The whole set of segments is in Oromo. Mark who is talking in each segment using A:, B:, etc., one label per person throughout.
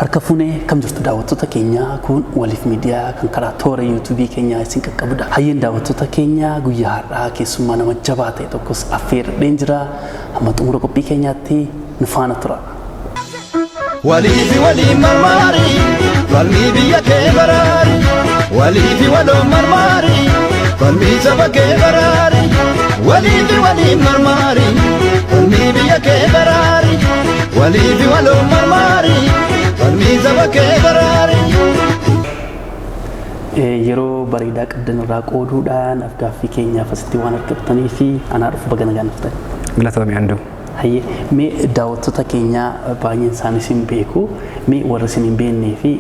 A: Harka fuunee kam jirtu daawwattoota keenya? Kun Waliif Miidiyaa kan karaa toora yuutuubii keenyaa isin qaqqabudha. Hayyeen daawwattoota keenya, guyyaa har'aa keessummaa nama jabaa ta'e tokkos affeerradheen jira. Hamma xumura qophii keenyaatti nu faana tura.
B: Waliifi waliin marmaari, falmii biyya kee baraari. Waliifi waloon marmaari, falmii saba kee baraari. Waliifi waliin marmaari, falmii biyya kee baraari. Waliifi waloon marmaari, falmii saba kee baraari.
A: Yeroo bareedaa qabdan irraa qooduudhaan afgaaffii keenyaaf asitti waan argattanii fi anaa dhufu, baga nagaan dhuftan.
C: Galatoomii, Anduu.
A: Hayyee, mee daawwattoota keenyaa baay'een isaanii isin beeku. Mee warra isin hin beeknee fi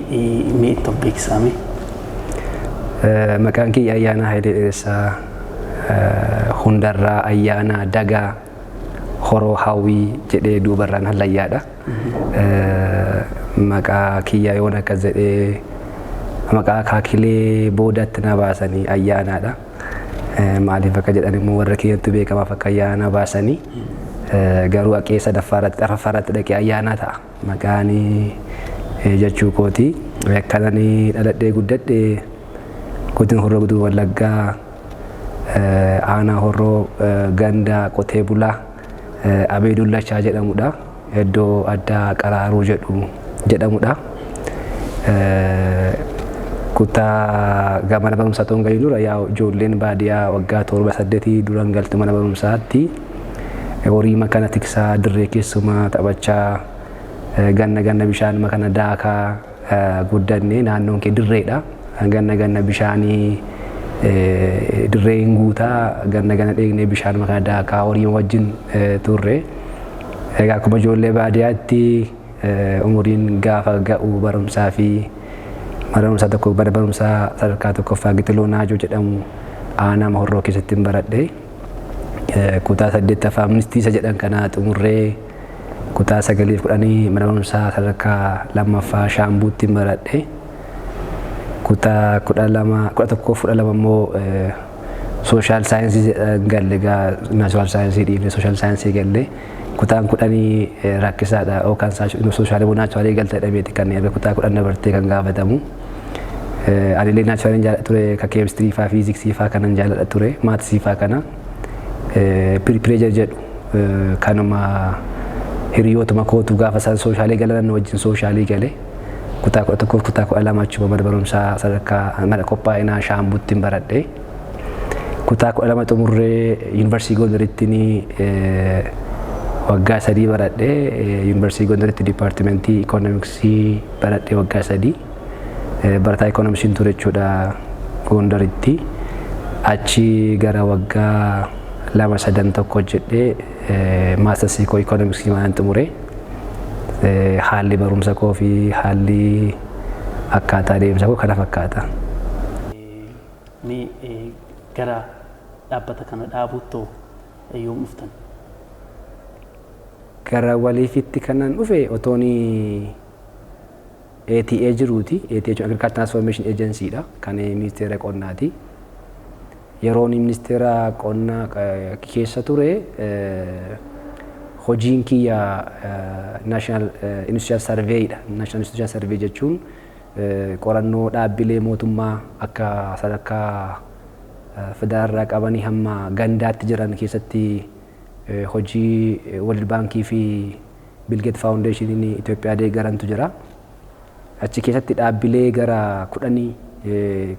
A: mee itti of beeksisaa.
C: Maqaan kiyya Ayyaanaa Hayilee Dheeressaa, Hundarraa Ayyaanaa Dagaa Horoo Hawwii jedhee duubarraan hallayyaadha. Maqaa kiyya yoon akkas jedhee, maqaa akaakilee boodatti na baasanii Ayyaanaadha. Maaliif akka jedhan immoo warra kiyyatti beekamaaf akka Ayyaana baasanii, garuu aqee sadaffaa irratti, arfaffaa irratti dhaqee Ayyaanaa ta'a. Maqaan jechuu kooti. Akkanan dhaladhee guddadhe godina Horroo Guduruu Wallaggaa, aanaa Horroo, ganda qotee bulaa Abee Dullachaa jedhamudha. Iddoo addaa Qaraaruu jedhamudha. Kutaa gara mana barumsaa ta'uun galiin dura, yaa ijoolleen baadiyyaa waggaa 7 8 duran galtu mana barumsaatti, horii makana tiksaa, dirree keessumaa taphachaa, ganna ganna bishaan makana daakaa guddanne. Naannoon kee dirreedha. Ganna ganna bishaanii dirreen guutaa, ganna ganna dheeknee bishaan makana daakaa horii wajjin turre. Egaa akkuma ijoollee baadiyyaatti umuriin gaafa ga'u barumsaa fi mana barumsaa tokko, mana barumsaa sadarkaa tokkoffaa Gitiloo Naajoo jedhamu aanaa Horroo keessatti hin baradhe. Kutaa saddeettaffaa ministii isa jedhan kana xumurree, kutaa sagaliif 10 mana barumsaa sadarkaa lammaffaa Shaambuutti hin baradhe. Kutaa 12, 11, 12 immoo social science galle. Egaa natural science dhiifne social science galle. Kutaan 10 rakkisaadha, yookaan social immoo natural galta jedhameeti kan erga kutaa 10 dabartee kan gaafatamu. Anillee naturaliin jaalladha ture, ka keemistirii faa, fiiziksii faa kanan jaalladha ture, maths faa kana. Peer pressure jedhu kanuma, hiriyootuma kootu gaafa isaan social galan wajjin social gale. Kutaa 11, kutaa 12 achuma mana barumsaa sadarkaa mana qophaa'inaa Shaambuutti hin baradhe. Kutaa 12 xumurree Yuunivarsiitii Gondaritti waggaa 3 baradhe. Yuunivarsiitii Gondaritti dipaartimentii ikoonomiksii baradhe waggaa 3. Barataa ikoonomiksiin ture jechuudha Gondaritti. Achi gara waggaa 2 sadan tokko hojjedhee masters koo ikoonomiksii maanan xumure. Haalli barumsa koo fi haalli akkaataa deemsa koo kana fakkaata.
A: Mee gara dhaabbata kana dhaabuuttoo yoom dhuftan?
C: Gara Waliifitti kanan dhufe otoon ATA jiruuti. ATA jechuun Agriculture Transformation Agency dha. Kan ministeera qonnaati. Yeroon ministeera qonnaa keessa ture, hojiin kiyya National Institutional Survey dha. National Institutional Survey jechuun qorannoo dhaabbilee mootummaa akka sadarkaa federaalaa qabanii hamma gandaatti jiran keessatti hojii World Baankii fi Bill Gates Foundationiin Itoophiyaa deeggarantu jira. Achi keessatti dhaabbilee gara 10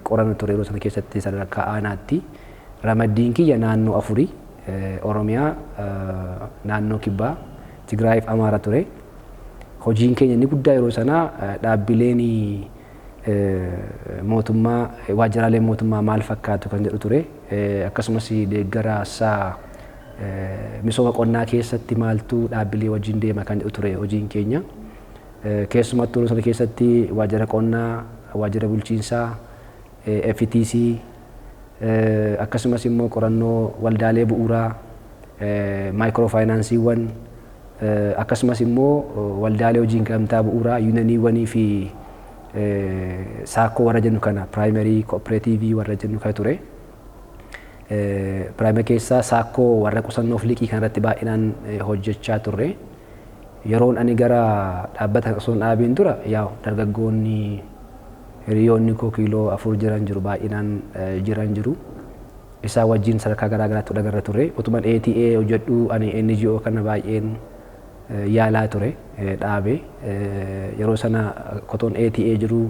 C: qorannu ture yeroo sana keessatti sadarkaa aanaatti. Ramaddiin kiyya naannoo afurii, Oromiyaa, naannoo Kibbaa, Tigraay fi Amaara ture. Hojiin keenya inni guddaa yeroo sanaa dhaabbileen mootummaa, waajjiraaleen mootummaa maal fakkaatu kan jedhu ture. Akkasumas deeggarsa misooma qonnaa keessatti maaltu dhaabbilee wajjin deema kan jedhu ture hojiin keenya. Keessumattuu yeroo sana keessatti waajjira qonnaa, waajjira bulchiinsaa, FTC, akkasumas immoo qorannoo waldaalee bu'uuraa, maayikiroo faayinaansiiwwan, akkasumas immoo waldaalee hojii gamtaa bu'uuraa, yuuniyeniiwwanii fi SACCO warra jennu kana, primary cooperative warra jennu kana ture. Primary keessaa SACCO warra qusannoof liqii kanarratti baay'inaan hojjechaa turre. Yeroon ani gara dhaabbata osoo hin dhaabiin dura yaa'u dargaggoonni hiriyoonni koo kiiloo 4 jiran jiru, baay'inaan jiran jiru. Isaa wajjin sadarkaa garaa garaatti wal agarra ture. Utuman ATA hojjedhu ani NGO kana baay'een yaalaa ture dhaabe. Yeroo sana kotoon ATA jiru,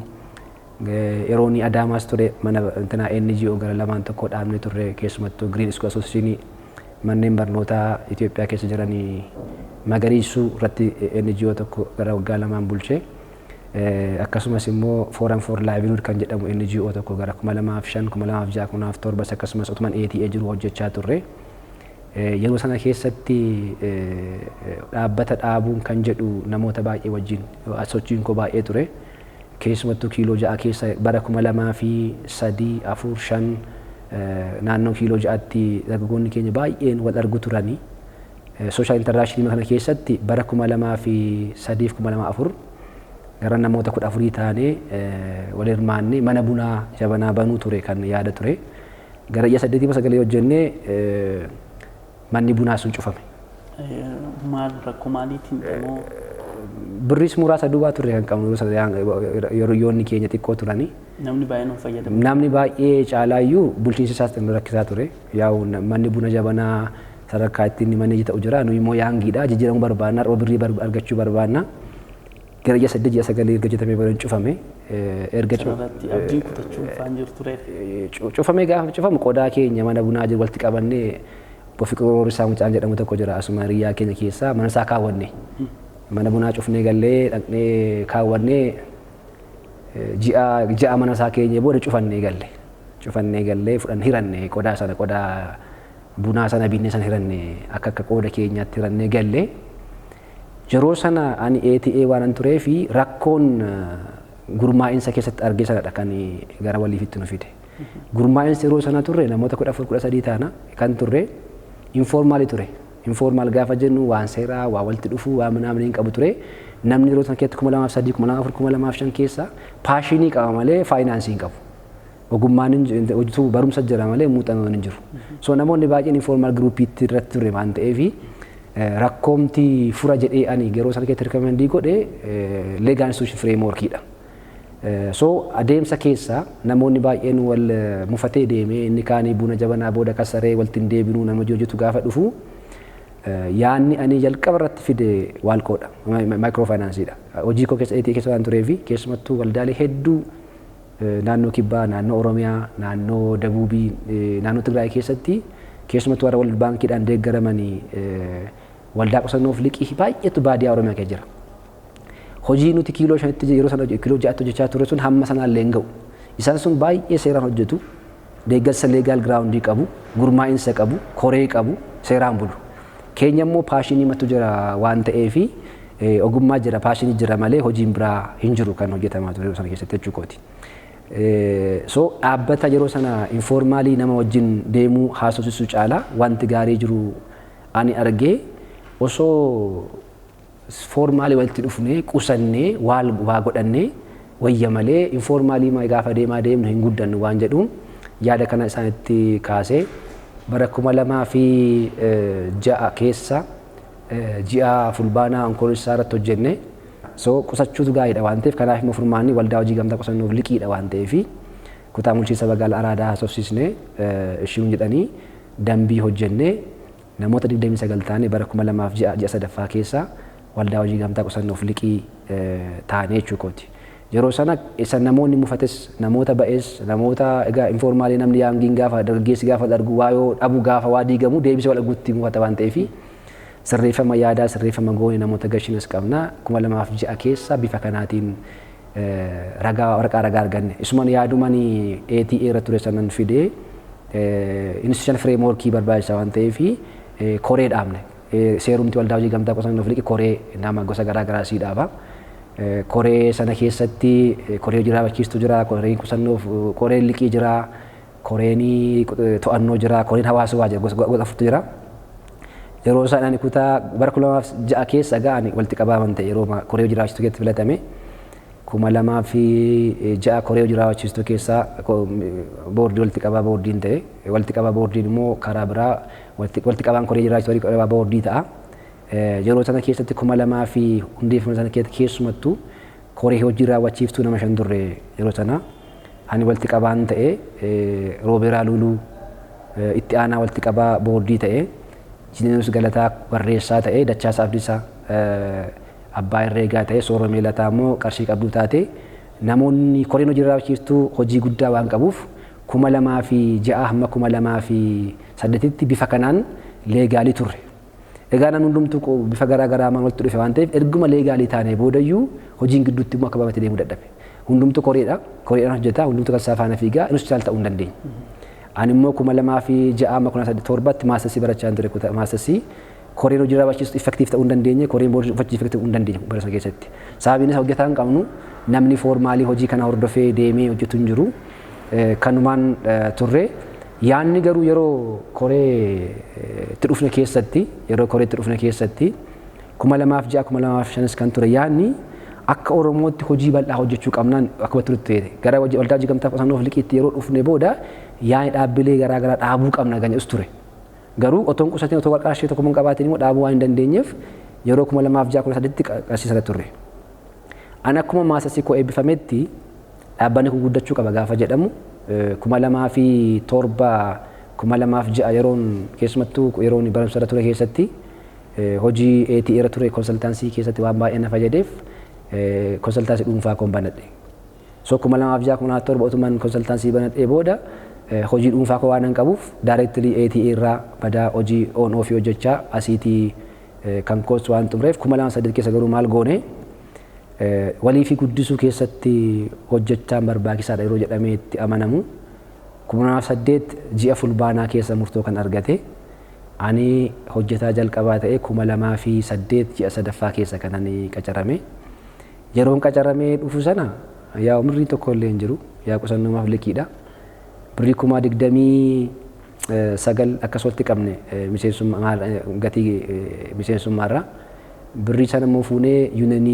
C: yeroo inni Adaamaas ture, mana intinaa NGO gara lamaan tokko dhaabne turre, keessumattuu Green School Association manneen barnootaa Itoophiyaa keessa jiranii magariisuu irratti NGO tokko gara waggaa 2n bulche. Akkasumas immoo Forum for Livelihood kan jedhamu NGO tokko gara 2005, 2006, 2007 akkasumas utuman ATA jiru hojjechaa turre. Yeroo sana keessatti dhaabbata dhaabuun kan jedhu namoota baay'ee wajjin sochiin koo baay'ee ture. Keessumattuu kiiloo 6 keessa bara 2003, 4, 5 naannoo kiiloo 6tti dargaggoonni keenya baay'een wal argu turanii. Social interaction kana keessatti bara 2003 fi 2004 gara namoota 14 taanee wal hirmaannee mana bunaa Jabanaa banuu ture kan yaada ture. Gara ji'a 8 9 hojjennee manni bunaa sun cufame.
A: Maal, rakkoo maaliitiin immoo?
C: Birriis muraasa duwwaa turre kan qabnu, yeroo yoonni keenya xiqqoo turanii.
A: Namni baay'een hin fayyadamu.
C: Namni baay'ee caalaayyuu bulchiinsi isaas xinnoo rakkisaa ture. Yaa'u manni buna Jabanaa sadarkaa ittiin inni manage ta'u jira. Nuyi immoo youngiidha. Jijjiiramuu barbaanna. Har'a birrii argachuu barbaanna. Gara ji'a 8, ji'a 9 erga hojjetamee booda cufame. Erga
A: Sanarratti abdiin kutachuun faan jiru ture.
C: Cufamee, gaafa cufamu qodaa keenya mana bunaa jiru walitti qabannee, obbo Fiqiruu Roorisaa mucaan jedhamu tokko jira asuma hiriyaa keenya keessaa, mana isaa kaawwanne. Mana bunaa cufnee gallee dhaqnee kaawwannee, ji'a 6 mana isaa keenyee booda cufannee galle. Cufannee gallee fudhan hiranne, qodaa sana, qodaa bunaa sana binnee sana hiranne, akka qooda keenyaatti hirannee galle. Yeroo sana ani ATA waanan turee fi rakkoon gurmaa'insa keessatti argee sanadha kan gara waliifitti nu fide. Gurmaa'insi yeroo sana turre namoota 14, 13 taana kan turre, informal ture. Informal gaafa jennu waan seeraa, waa walitti dhufuu, waa ምናምን hin qabu ture. Namni yeroo sana keessatti 2003, 2004, 2005 keessa passion qaba malee finance hin qabu. Ogummaan hojjetu barumsa jira malee muuxannoon hin jiru. So namoonni baay'een informal groupiitti irratti ture waan ta'eef, rakkoomti fura jedhee ani yeroo sana keessatti recommend godhe legal institution frameworkiidha. So adeemsa keessa namoonni baay'een wal mufatee deemee, inni kaanii buna Jabanaa booda kasaree walitti hin deebinuu, nama hojii hojjetu gaafa dhufu, yaanni ani jalqaba irratti fide waalqoodha, microfinanceiidha. Hojii koo keessa ATA keessa waan turee fi keessumattuu waldaalee hedduu naannoo Kibbaa, naannoo Oromiyaa, naannoo Dabuubii, naannoo Tigraay keessatti, keessumattuu warra wal baankiidhaan deeggaramanii waldaa qusannoof liqii baay'eetu baadiyyaa Oromiyaa keessa jira. Hojii nuti kiiloo 5tti yeroo sana kiiloo 6tti hojjechaa turre sun hamma sanaallee hin ga'u. Isaan sun baay'ee seeraan hojjetu. Deeggarsa legal ground qabu, gurmaa'insa qabu, koree qabu, seeraan bulu. Keenya immoo passion matu jira waan ta'eefi ogummaa jira, passion jira malee hojiin biraa hin jiru kan hojjetamaa ture yeroo sana keessatti jechuu kooti. So dhaabbata yeroo sana informal nama wajjin deemuu haasofsiisuu caalaa wanti gaarii jiru ani argee osoo formal walitti dhufnee qusannee waa godhannee wayya malee informal gaafa deemaa deemnu hin guddannu waan jedhuun yaada kana isaanitti kaasee, bara 2006 keessa ji'a Fulbaanaa Onkoloolessaa irratti hojjenne. So qusachuutu gaariidha waan ta'eef, kanaaf immoo furmaanni waldaa hojii gamtaa qusannoof liqiidha waan ta'eef, kutaa bulchiinsa magaalaa Araadaa haasofsiisnee ishiin jedhanii dambii hojjennee, namoota 29 ta'anii bara 2006 ji'a sadaffaa keessa waldaa hojii gamtaa qusannoof liqii taanee jechuu kooti. Yeroo sana isa namoonni mufates, namoota ba'es, namoota egaa informal namni youngiin gaafa dargaggeessi gaafa argu waa yoo dhabu, gaafa waa diigamu deebisee wal arguutti mufata waan ta'eef, sirreeffama yaadaa sirreeffama goone namoota gashinas qabna. 2006 keessa bifa kanaatiin ragaa, waraqaa ragaa arganne. Isuman yaadumanii ATA irra ture sanan fidee institution framework barbaachisaa waan ta'eef koree dhaabne. Seerumti waldaa hojii gamtaa qusannoof liqii koree nama gosa garaa garaa sii dhaaba. Koree sana keessatti koree hojii raawwachiistuu jira, koreen qusannoof, koreen liqii jira, koreen to'annoo jira, koreen hawaasummaa jira, gosa afurtu jira. Yeroo isaan ani kutaa bara 2006 keessa ga'ani walitti qabaman ta'e, yeroo koree hojii raawwachiistuu keessatti filatame. 2006 koree hojii raawwachiistuu keessaa boordii walitti qabaa boordiin ta'e, walitti qabaa boordiin immoo karaa biraa walitti qabaan koree hojii raawwachiistuu walitti qabaa boordii ta'a. Yeroo sana keessatti 2000 fi hundeeffama sana keessatti keessumattuu koree hojii raawwachiiftuu nama 5 turre. Yeroo sana ani walitti qabaan ta'e, Roobeeraa Luluu itti aanaa walitti qabaa boordii ta'e, Jineus Galataa barreessaa ta'e, Dachaasa Abdiisaa abbaa herreegaa ta'e, Sooromee Lataa immoo qarshii qabduu taate. Namoonni koreen hojii raawwachiiftuu hojii guddaa waan qabuuf 2006 hamma 2008tti bifa kanaan legal turre. Egaa namni hundumtuu bifa garaa garaa maan walitti dhufe waan ta'eef, erguma legal taanee boodayyuu hojiin gidduutti immoo akka babal'atee deemuu dadhabe. Hundumtuu koreedha. Koreedhaan hojjeta. Hundumtuu kan isaa faana fiigaa. Institutional ta'uu hin dandeenye. Ani immoo 2006 amma 2007tti masters barachaa ture. Masters koreen hojii raawwachiisu effective ta'uu hin dandeenye. Koreen boordii effective ta'uu hin dandeenye bara sana keessatti. Sababiin isaa hojjetaa hin qabnu, namni formal hojii kana hordofee deemee hojjetu hin jiru. Kanumaan turre. Yaanni garuu yeroo koree itti dhufne keessatti 2006, 2005s kan ture yaanni akka Oromootti hojii bal'aa hojjechuu qabnaan akkuma turutti ta'e. Gara waldaa hojii gamtaa qusannoof liqiitti yeroo dhufne booda yaanni dhaabbilee garaa garaa dhaabuu qabna kan jedhus ture. Garuu otoo hin qusatin, otoo qarshii tokko hin qabaatin immoo dhaabuu waan hin dandeenyeef yeroo 2006, 18tti qarshii turre. Ani akkuma masters koo eebbifametti dhaabbanni kun guddachuu qaba gaafa jedhamu 2007, 2006 yeroon keessumattuu yeroon barumsa irra ture keessatti hojii AT irra ture consultancy keessatti waan baay'ee na fayyadeef consultancy dhuunfaa koon banadhe. So 2006, 2007 otumaan consultancy banadhee booda hojii dhuunfaa koo waan hin qabuuf directly ATA irraa badaa hojii on off hojjechaa asiitii kan koos waan xumureef 2008 keessa garuu maal goone, walii fi guddisuu keessatti hojjechaan barbaachisaadha yeroo jedhamee itti amanamu 2008 ji'a Fulbaanaa keessa murtoo kan argate ani hojjetaa jalqabaa ta'e 2008 ji'a sadaffaa keessa kan ani qacarame. Yeroon qacaramee dhufu sana yaa umrii tokko illee hin jiru, yaa qusannoomaaf liqiidha. Birrii 29,000 akkas walitti qabne miseensummaa gatii miseensummaarraa. Birrii sana immoo fuunee union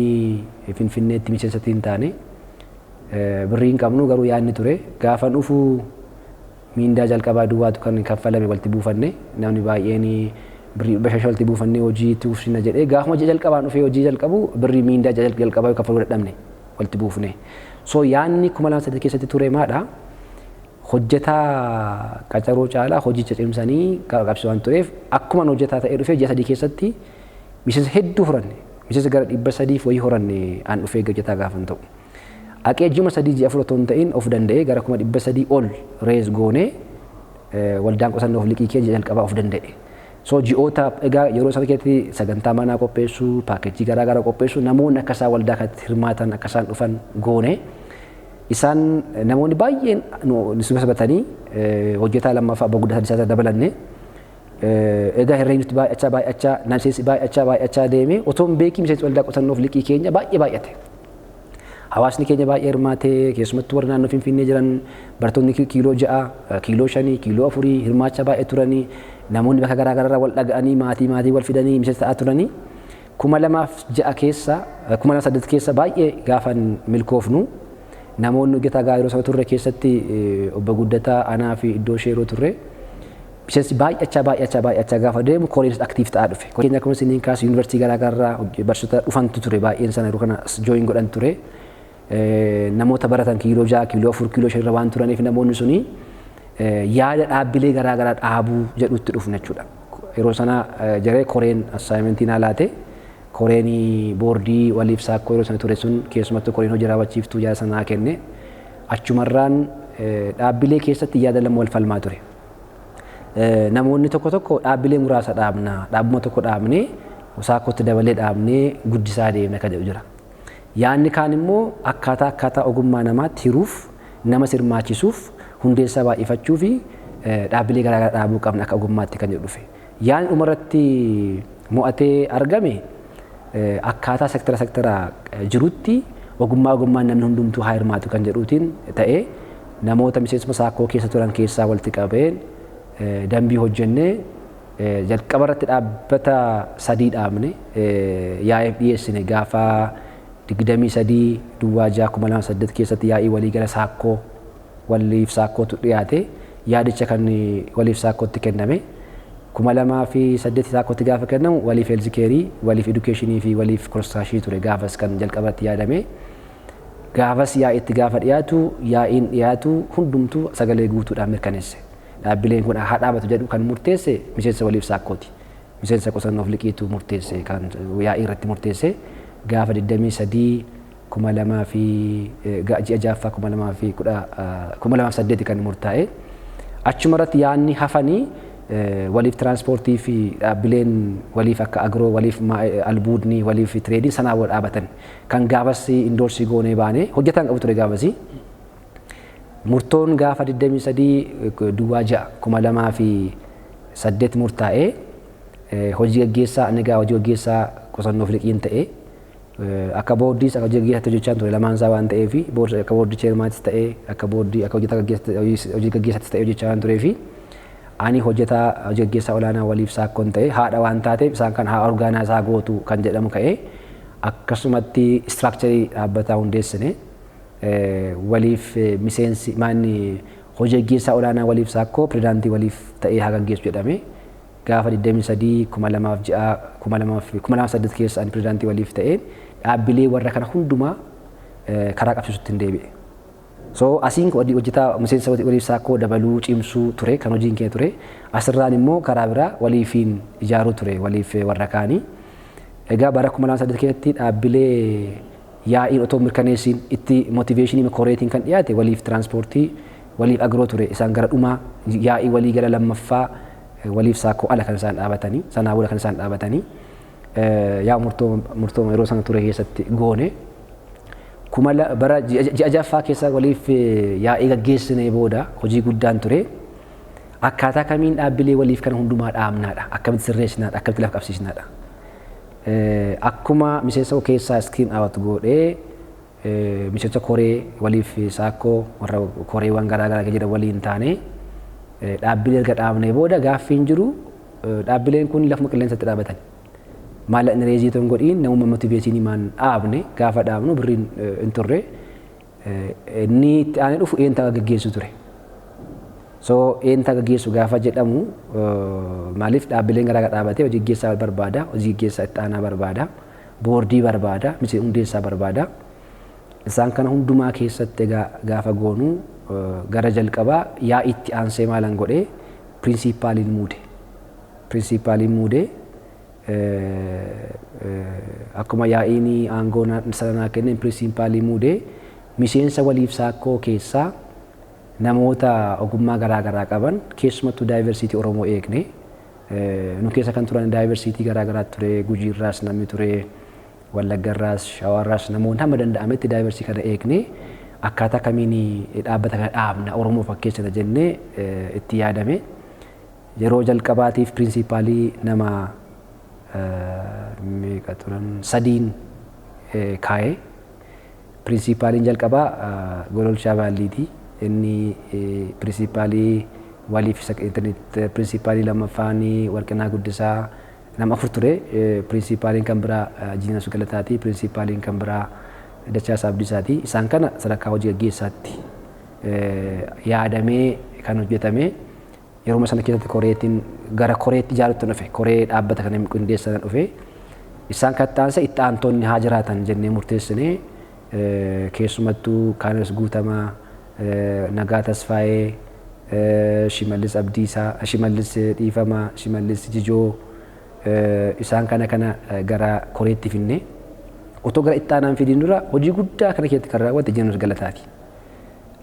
C: Finfinneetti miseensatti hin taane. Birrii hin qabnu, garuu yaadni ture. Gaafa dhufu miindaa jalqabaa duwwaatu kan kaffalame walitti buufanne. Namni baay'een birrii 500 walitti buufannee hojii itti fufsina jedhee gaafuma jalqabaan dhufee hojii jalqabu birrii miindaa jalqabaa kaffaluu dadhabne walitti buufne. So yaadni 2008 keessatti ture maadha? Hojjetaa qacaroo caalaa hojicha cimsanii qabsiisuu waan tureef akkuma hojjetaa ta'ee dhufee ji'a 3 keessatti miseensa hedduu horanne. Miseensa gara 300 wayii horanne an dhufee hojjetaa gaafan ta'u. Aqee ji'a 3, ji'a 4 otoo hin ta'in of danda'ee gara 300,000 ol raise goonee waldaan qusannoof liqii keenya jalqabaa of danda'e. So ji'oota egaa yeroo sana keessatti sagantaa manaa qopheessuu, package garaa garaa qopheessuu, namoonni akka isaan waldaa kanatti hirmaatan, akka isaan dhufan goone. Isaan namoonni baay'een nu sabatanii hojjetaa lammaffaa abbaa guddaa sadiisaa dabalanne. Egaa herreegni baay'achaa baay'achaa, miseensi baay'achaa baay'achaa deeme. Otoo hin beekin miseensi waldaa qusannoof liqii keenya baay'ee baay'ate. Hawaasni keenya baay'ee hirmaatee, keessumattuu warri naannoo Finfinnee jiran, barattoonni kiiloo 6, kiiloo 5, kiiloo 4 hirmaachaa baay'ee turanii, namoonni bakka garaa garaarraa wal dhaga'anii maatii maatii wal fidanii miseensa ta'aa turanii. 2006 keessa, 2008 keessa baay'ee gaafan milkoofnu namoonni hojjetaa gaa yeroo sana turre keessatti obbo Guddataa, anaa fi iddoo ishee yeroo turre miseensi baay'achaa baay'achaa baay'achaa gaafa deemu koreenis active ta'aa dhufe. Keenya akkuma isiniin kaasu yuunivarsiitii garaa garaarraa barsiisota dhufantu ture, baay'een sana yeroo kana join godhan ture. Namoota baratan kiiloo 6, kiiloo 4, kiiloo 5 irra waan turaniif namoonni suni yaada dhaabbilee garaa garaa dhaabuu jedhutti dhufne jechuudha. Yeroo sana jaree koreen assignment naa laate, koreen boordii waliif saakkoo yeroo sana ture sun, keessumattuu koreen hojii raawwachiiftuu yaada sanaa kenne. Achumarraan dhaabbilee keessatti yaada lama wal falmaa ture. Namoonni tokko tokko dhaabbilee muraasa dhaabna, dhaabbuma tokko dhaabnee saakkootti dabalee dhaabnee guddisaa deemna kan jedhu jira. Yaadni kaan immoo akkaataa ogummaa namaatti hiruuf, nama sirmaachisuuf, hundeessaa baay'ifachuu fi dhaabbilee garaagaraa dhaabuu qabna akka ogummaatti kan jedhu dhufe. Yaadni dhumarratti mo'atee argame akkaataa sektara sektara jirutti ogummaa ogummaan namni hundumtuu haa hirmaatu kan jedhuutiin ta'ee namoota miseensuma saakkoo keessa turan keessaa walitti qabeen dambii hojjennee jalqaba irratti dhaabbata sadii dhaabne yaa'eef dhiyeessine. Gaafa 23-06-2008 keessatti yaa'ii waliigala saakkoo waliif saakkootu dhiyaate, yaadicha kan waliif saakkootti kenname. 2008 SACCOtti gaafa kennamu waliif healthcare, waliif education fi waliif construction ture gaafas kan jalqabatti yaadame. Gaafas yaa'itti gaafa dhiyaatu, yaa'iin dhiyaatu hundumtuu sagalee guutuudhaan mirkaneesse. Dhaabbileen kun haa dhaabatu jedhu kan murteesse miseensa waliif SACCOti. Miseensa qusannoof liqiitu murteesse, kan yaa'ii irratti murteesse gaafa 23 2000 fi ji'a ja'affaa 2008 kan murtaa'e. Achuma irratti yaadni hafanii waliif tiraanspoortii fi dhaabbileen waliif akka agro, waliif albuudni, waliif trading sanaa wal dhaabatan. Kan gaafas endorse goonee baane hojjetaan qabu ture gaafasii. Murtoon gaafa 23 duwwaa 6 2008 murtaa'ee, hojii gaggeessaa ani egaa hojii gaggeessaa qusannoof liqiin ta'e, akka boordiis akka hojii gaggeessaatti hojjechaa ture lamaan isaa waan ta'eef, akka boordii chairmaatis ta'ee, akka boordii akka hojjetaa hojii gaggeessaattis ta'ee hojjechaa waan tureef, ani hojjetaa hojii gaggeessaa olaanaa waliif SACCOn ta'e. Haadha waan taateef isaan kan haa organize haa gootu kan jedhamu ka'ee, akkasumatti structure dhaabbataa hundeessine. Waliif miseensi maanni hojii gaggeessaa olaanaa waliif SACCO pirezidaantii waliif ta'ee haa gaggeessu jedhame. Gaafa 23 2006 2008 keessa ani pirezidaantii waliif ta'ee dhaabbilee warra kana hundumaa karaa qabsiisutti hin deebi'e. So asiin hojjetaa miseensa waliif SACCO dabaluu cimsuu ture kan hojiin keenya ture. Asirraan immoo karaa biraa waliifiin ijaaruu ture waliif warra kaanii. Egaa bara 2008 keessatti dhaabbilee yaa'iin otoo mirkaneessiin itti motivation koreetiin kan dhiyaate waliif tiraanspoortii, waliif agro ture. Isaan gara dhumaa yaa'ii walii gara lammaffaa waliif SACCO ala kan isaan dhaabatanii, sanaa booda kan isaan dhaabatanii yaa murtoo yeroo sana ture keessatti goone. Bara ji'a jaffaa keessa waliif yaa'ii gaggeessine booda hojii guddaan ture. Akkaataa kamiin dhaabbilee waliif kana hundumaa dhaabnaadha? Akkamitti sirreessinaadha? Akkamitti lafa qabsiisnaadha? Akkuma miseensa keessaa screen out godhee, miseensa koree waliif SACCO warra koreewwan garaa garaa jedhan waliin taane dhaabbilee erga dhaabnee booda gaaffiin jiru, dhaabbileen kun lafuma qilleensatti dhaabatan. Maallaqni raise otoo hin godhiin namuma motivation maan dhaabne. Gaafa dhaabnu birriin hin turre. Inni itti aanee dhufu eenyu gaggeessu ture. So eenyu gaggeessu gaafa jedhamu, maaliif dhaabbileen garaa garaa dhaabatee hojii gaggeessaa barbaada, hojii gaggeessaa itti aanaa barbaada, boordii barbaada, miseensa hundeessaa barbaada. Isaan kana hundumaa keessatti egaa gaafa goonu gara jalqabaa yaa'itti aansee maalan godhee principaliin muude. Principaliin muudee, akkuma yaa'iin aangoo sana naa kenneen principal muudee, miseensa waliif SACCO keessaa namoota ogummaa garaa garaa qaban, keessumattuu diversity Oromoo eegne. Nu keessa kan turan diversity garaa garaa ture. Gujiirraas namni ture, Wallaggarraas, Shawaarraas, namoonni hamma danda'ametti diversity kana eegne, akkaataa kamiin dhaabbata kana dhaabna, Oromoo fakkeessina jennee itti yaadame. Yeroo jalqabaatiif principal nama meeqa turan, sadiin kaa'ee. Principaliin jalqabaa Gololchaa Baalliiti. Inni principal waliif, principal lammaffaan Warqinaa Guddisaa, nama afur ture. Principaliin kan biraa Jiinas Galataati. Principaliin kan biraa Dachaas Abdiisaati. Isaan kana sadarkaa hojii gaggeessaatti yaadamee kan hojjetame. Yeroo sana keessatti koreetiin gara koreetti ijaarutti dhufe, koree dhaabbata kana qindeessan dhufe. Isaan kan taansa itti aantonni haa jiraatan jennee murteessine. Keessumattuu Kaanes Guutamaa, Nagaa Tasfaayee, Shimallis Abdiisaa, Shimallis Dhiifamaa, Shimallis Jijoo, isaan kana kana gara koreetti finne. Otoo gara itti aanaan fidiin dura hojii guddaa kana keessatti kan raawwate Jeneraal Galataati.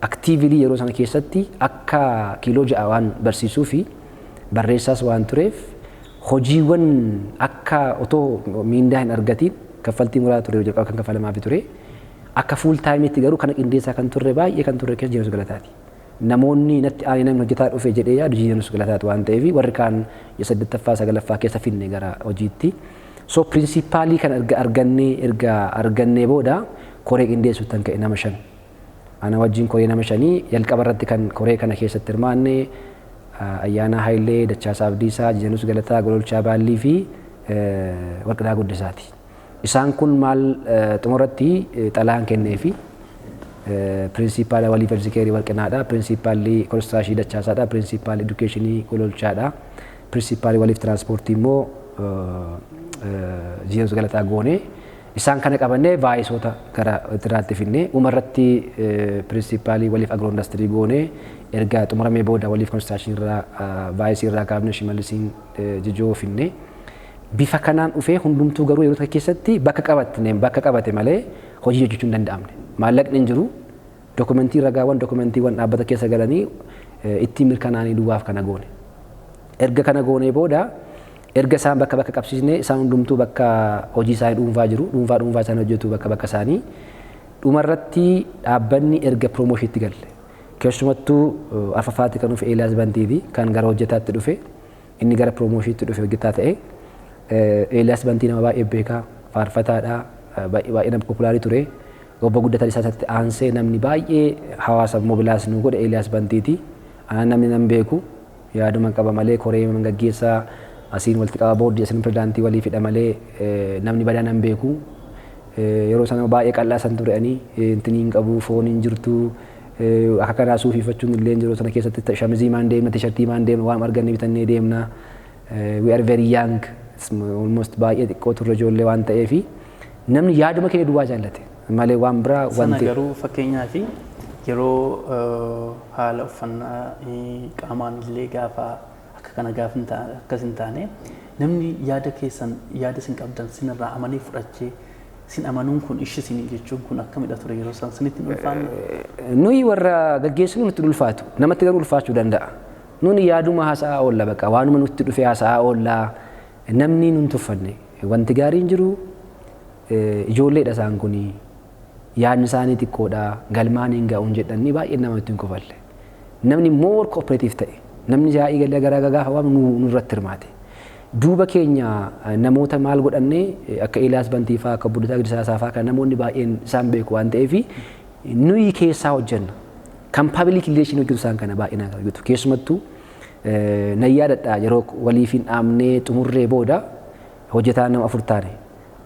C: Actively yeroo sana keessatti akka kiiloo 6 waan barsiisuu fi barreessaas waan tureef, hojiiwwan akka otoo miindaa hin argatiin, kaffaltii muraa ture jalqaba kan kaffalamaafii ture, akka full timeitti garuu kana qindeessaa kan turre baay'ee kan turre keessa Jeneraal Galataati. Namoonni natti aanee namni hojjetaa dhufe jedhee yaadu Jeneraal Galataati waan ta'eef, warri kaan saddeettaffaa sagalaffaa keessa finne gara hojiitti. So principal kan erga argannee erga argannee booda koree qindeessuutti kan ka'e nama shan. Ana wajjin koree nama shanii jalqaba irratti kan koree kana keessatti hirmaanne Ayyaanaa Hayilee, Dachaasaa Abdiisaa, Jijanus Galataa, Gololchaa Baallii fi Warqinaa Guddisaati. Isaan kun maal xumuratti xalayaan kenneefi principal waliif healthcare Warqinaadha, principalli construction Dachaasaadha, principal education Gololchaadha. Pirinsipaalii waliif tiraanspoortii immoo Jireenya Galataa goone. Isaan kana qabannee vaayisoota gara tiraatti finne. Umarratti pirinsipaalii waliif agiroo indastirii goone. Erga xumuramee booda waliif konistiraashinii irraa vaayisii irraa kaafne Shimallisiin Jijoo finne. Bifa kanaan dhufee hundumtuu garuu yeroo tokko keessatti bakka qabate malee hojii hojjechuu hin danda'amne. Maallaqni hin jiru. Dokumentii ragaawwan dokumentiiwwan dhaabbata keessa galanii ittiin mirkanaanii duwwaaf kana goone. Erga kana goonee booda erga isaan bakka bakka qabsiisne, isaan hundumtuu bakka hojii isaanii dhuunfaa jiru, dhuunfaa dhuunfaa isaanii hojjetu bakka bakka isaanii. Dhumarratti dhaabbanni erga piroomooshiitti galle. Keessumattuu arfaffaatti kan dhufe Eeliyaas Bantiiti kan gara hojjetaatti dhufe, inni gara piroomooshiitti dhufe hojjetaa ta'e. Eeliyaas Bantii nama baay'ee beekaa, faarfataadha, baay'ee nama populaarii ture. Obbo Guddataa isaatti aansee namni baay'ee hawaasa mobilize nu godhe Eeliyaas Bantiiti. Anaan namni nan beeku, yaaduma qaba malee, koree gaggeessaa asiin walitti qaba boordii asiin pirezidaantii walii fidha malee namni badaa nan beeku. Yeroo sana baay'ee qal'aa san ture ani, intinii hin qabu, foon hin jirtu, akka kanaa suufii uffachuun illee hin jiru sana keessatti, shamizii maan deemna, tishartii maan deemna, waan arganne bitannee deemna. We are very young, almost baay'ee xiqqoo turre ijoollee waan ta'eefi namni yaaduma keenya duwwaa jaallate malee waan biraa
A: Sana wanti. Garuu fakkeenyaaf yeroo haala uffannaa qaamaan illee gaafa akka kana gaafa akkas hin taane, namni yaada keessan, yaada isin qabdan sinirraa amanee fudhachee sin amanuun kun, ishi isinii jechuun kun akkamidha ture yeroo san, sinitti hin ulfaanne?
C: Nuyi warra gaggeessinu nutti ulfaatu, namatti garuu ulfaachuu danda'a. Nuni yaaduma haasa'aa oolla, baqa waanuma nutti dhufe haasa'aa oollaa, namni nun tuffanne, wanti gaariin jiru ijoolleedha, isaan kuni yaadni isaanii xiqqoodha, galmaan hin ga'uun jedhanii baay'ee namatti hin kofalle. Namni more cooperative ta'e, namni yaa'ii galee garaa gaafa waamu nurratti hirmaate. Duuba keenya namoota maal godhannee, akka Eeliyaas Bantii fa'aa, akka Buddataa Gidisaa fa'aa kan namoonni baay'een isaan beeku waan ta'eef nuyi keessaa hojjenna. Kan public relation hojjetu isaan kana baay'inaan kan hojjetu. Keessumattuu nan yaadadha, yeroo waliif hin dhaabnee xumurree booda hojjetaa nama afur taane,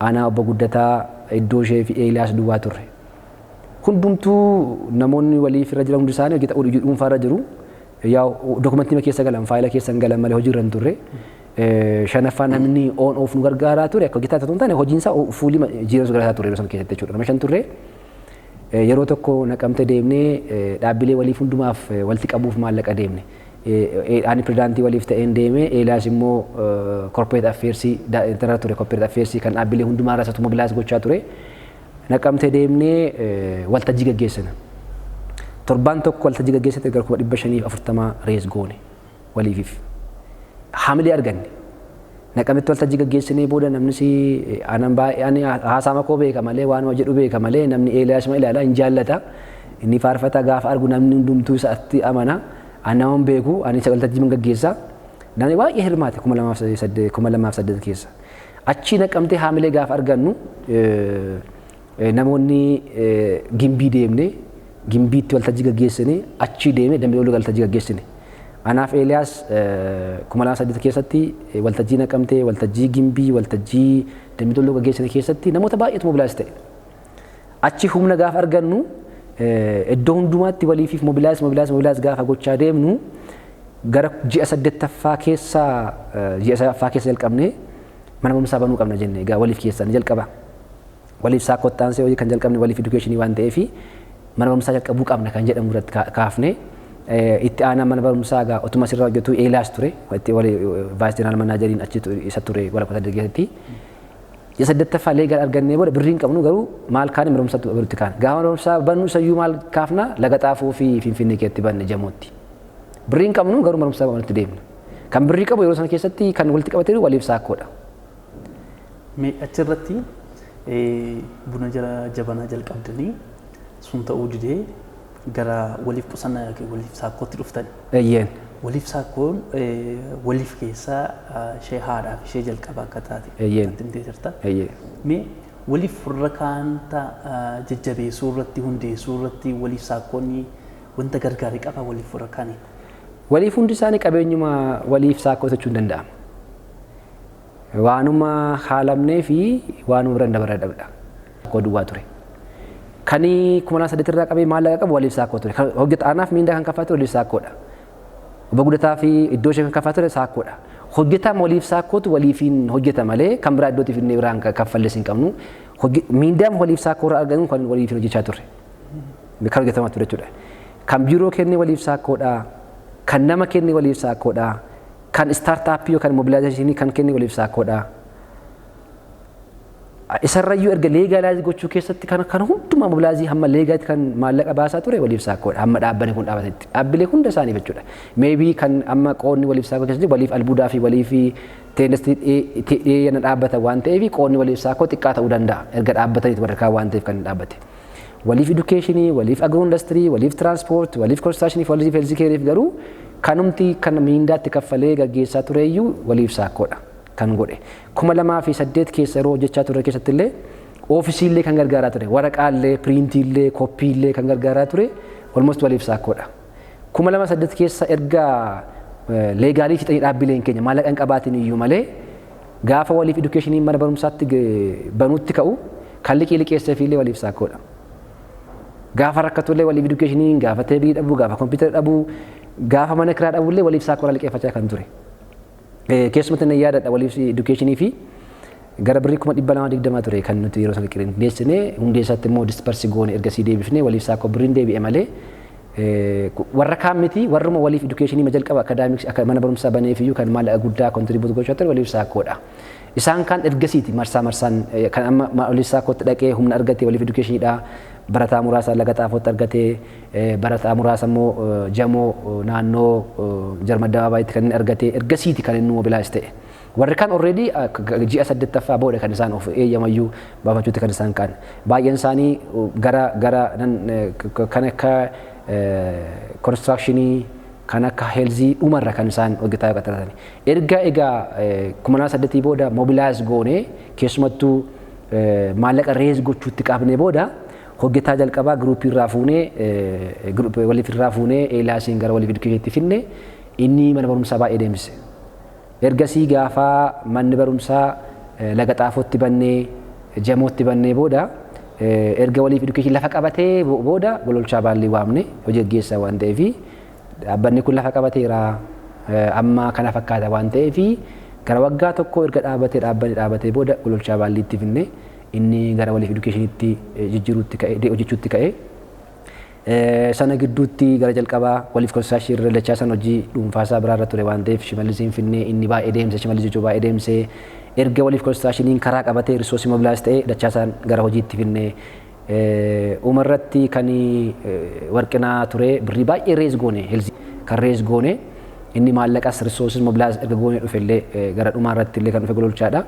C: aanaa obbo Guddataa, iddoo ishee fi Eeliyaas duwwaa turre. Hundumtuu namoonni waliif irra jiran hundi isaanii hojjeta dhuunfaa irra jiru. Yaa dokumentii keessa galan, faayila keessa hin galan malee hojii irra hin turre. Shanaffaa namni on off nu gargaaraa ture akka hojjetaa otoo hin taane hojiin isaa fuulii jireenya galataa ture yeroo sana keessatti jechuudha. Nama shan turre. Yeroo tokko Naqamte deemnee dhaabbilee waliif hundumaaf walitti qabuuf maallaqa deemne. Ani pirezidaantii waliif ta'een deeme, Eeliyaas immoo corporate affairs irra ture, corporate affairs kan dhaabbilee hundumaa irraa isatu mobilize gochaa ture. Naqamte deemnee waltajjii gaggeessina. Torbaan tokko waltajjii gaggeessite gara 540,000 raise goone waliifiif. Haamilee arganne. Naqamtetti waltajjii gaggeessinee booda namni si anan baay'ee ani haasaa koo beeka malee, waanuma jedhu beeka malee, namni Eeliyaas ma ilaala hin jaallata. Inni faarfata gaafa argu namni hundumtuu isaatti amana. Ani nama hin beeku, ani isa waltajjii gaggeessa. Namni baay'ee hirmaate 2008 keessa. Achii Naqamtee haamilee gaafa argannu namoonni Gimbii deemne, Gimbiitti waltajjii gaggeessine, achii deemne Dambii Dolloo waltajjii gaggeessine. Anaaf Eeliyaas 2008 keessatti waltajjii Naqamtee, waltajjii Gimbii, waltajjii Dambii Dolloo gaggeessine keessatti namoota baay'eetu mobilize ta'e. Achi humna gaafa argannu iddoo hundumaatti waliifiif mobilize mobilize mobilize gaafa gochaa deemnu gara ji'a saddeettaffaa keessa, ji'a sadaffaa keessa jalqabnee mana barumsaa banuu qabna jenne. Egaa waliif keessan jalqaba. Waliif saakottaansee hojii kan jalqabne waliif education waan ta'eef mana barumsaa jalqabuu qabna kan jedhamu irratti kaafne. Itti aanaa mana barumsaa egaa otuma asirraa hojjetu Eeliyaas ture, itti vice general manageriin achi isa ture walakkaa keessatti. Ji'a saddeettaffaa legal argannee booda birrii hin qabnu, garuu maal kaane, mana barumsaatti barutti kaane. Gaafa mana barumsaa bannu isayyuu maal kaafna, Laga Xaafoo fi Finfinnee keessatti banne, Jamootti. Birrii hin qabnu, garuu mana barumsaa banutti deemna. Kan birrii qabu yeroo sana keessatti kan walitti qabatee waliif saakkoodha.
A: Mee achirratti buna jala jabanaa jalqabdanii sun ta'uu didee gara waliif qusannaa yookiin waliif saakkootti dhuftan.
C: Eeyyeen.
A: Waliif saakkoon waliif keessaa ishee haadhaa fi ishee jalqaba akka taate natti himtee jirta.
C: Eeyyeen.
A: Mee waliif warra kaanta jajjabeessuu irratti, hundeessuu irratti waliif saakkoonni wanta gargaarii qaba waliif warra kaanii?
C: Waliif hundi isaanii qabeenyuma waliif saakkoo jechuun danda'ama. Waanuma haalamnee fi waanuma bira dabarra dhabdha. Koo duwwaa ture. Kani 2008 irraa qabee maallaqa qabu waliif saakkoo ture. Hojjeta anaaf miindaa kan kaffaa ture waliif saakkoodha. Obbo Gudataa fi iddoo ishee kan kaffaa ture saakkoodha. Hojjetaan Waliif Saakkootu waliifiin hojjeta malee kan biraa iddootti finnee biraan kaffallees hin qabnu. Miindaan Waliif Saakkoo irraa argannu kan waliifiin hojjechaa turre. Kan hojjetamaa ture jechuudha. Kan biiroo kennee Waliif Saakkoodha. Kan nama kennee Waliif Saakkoodha. Kan startup yookaan mobilization kan kennee Waliif Saakkoodha. Isarrayyuu erga legalize gochuu keessatti kan hundumaa mobilize hamma legalitti kan maallaqa baasaa ture Waliif Saakkoodha. Hamma dhaabbanni kun dhaabatetti. Dhaabbilee hunda isaanii jechuudha. Maybe kan amma qoonni Waliif Saakkoo keessatti Waliif Albuudaa fi Waliif Teendastii dhiyeenya dhaabbata waan ta'eef, qoonni Waliif Saakkoo xiqqaa ta'uu danda'a. Erga dhaabbataniiti warra kaan waan ta'eef kan dhaabbate. Waliif Education, Waliif Agro Industry, Waliif Transport, Waliif Construction, Waliif Health Careiif garuu kanumti kan miindaatti kaffalee gaggeessaa tureyyuu Waliif Saakkoodha kan godhe. 2008 keessa yeroo hojjechaa ture keessatti illee oofisiillee kan gargaaraa ture, waraqaallee, printiillee, kooppiillee kan gargaaraa ture almost Waliif Saakkoodha. 2008 keessa erga legal fixanii dhaabbileen keenya maallaqa hin qabaatin iyyuu malee, gaafa Waliif Education mana barumsaatti banuutti ka'u kan liqii liqeesseef illee Waliif Saakkoodha. Gaafa rakkatullee Waliif Education gaafa table dhabuu, gaafa kompiitara dhabuu, gaafa mana kiraa dhabuullee Waliif Saakkoodha liqeeffachaa kan ture. Keessumatti nan yaadadha, Waliif Education fi gara birrii 220,000 ture kan nuti yeroo sana qindeessine. Hundeessaatti immoo disburse goone, ergasii deebifne. Waliif Saakkoo birriin deebi'e malee warra kaan miti. Warruma Waliif Education jalqaba academics akka mana barumsaa baneef iyyuu kan maallaqa guddaa contribute gochaa ture Waliif Saakkoodha. Isaan kaan ergasiiti marsaa marsaan kan amma Waliif Saakkootti dhaqee humna argatee Waliif Educationiidha. Barataa muraasa Laga Xaafootti argatee, barataa muraasa immoo Jamoo naannoo Jarma Addabaabayitti kan inni argatee ergasiiti kan inni mobilize ta'e. Warri kaan already ji'a saddeettaffaa booda kan isaan of eeyyamayyuu baafachuutti kan isaan ka'an. Baay'een isaanii gara kan akka construction, kan akka health dhumarra kan isaan hojjetaa qaxaratan. Erga egaa 2008 booda mobilize goonee, keessumattuu maallaqa raise gochuutti qabnee booda, hojjetaa jalqabaa group irraa fuunee, Waliif irraa fuunee, Eelaasiin gara Waliif Educationitti finne. Inni mana barumsaa baay'ee deemsise. Ergasii gaafa manni barumsaa Laga Xaafootti bannee, Jamootti bannee booda, erga Waliif Education lafa qabatee booda, Gololchaa Baallii waamne. Hojii gaggeessaa waan ta'eef, dhaabbanni kun lafa qabateera, amma kana fakkaata waan ta'eef, gara waggaa tokko erga dhaabbatee, dhaabbanni dhaabbatee booda, Gololchaa Baalliitti finne. Inni gara Waliif Educationitti jijjiiruutti ka'e, hojjechuutti ka'e. Sana gidduutti gara jalqabaa Waliif Construction irra dachaa san hojii dhuunfaasaa biraarra ture waan ta'eef, Shimallisiin finnee inni baay'ee deemse. Shimallis jechuun baay'ee deemsee erga Waliif Constructioniin karaa qabatee, resource mobilize ta'ee, Dachaasaan gara hojiitti finnee. Uumarratti kan Warqinaa ture birrii baay'ee raise goone, health kan raise goone. Inni maallaqas resource mobilize erga goone dhufe illee, gara dhumaarratti illee kan dhufe Gololchaadha.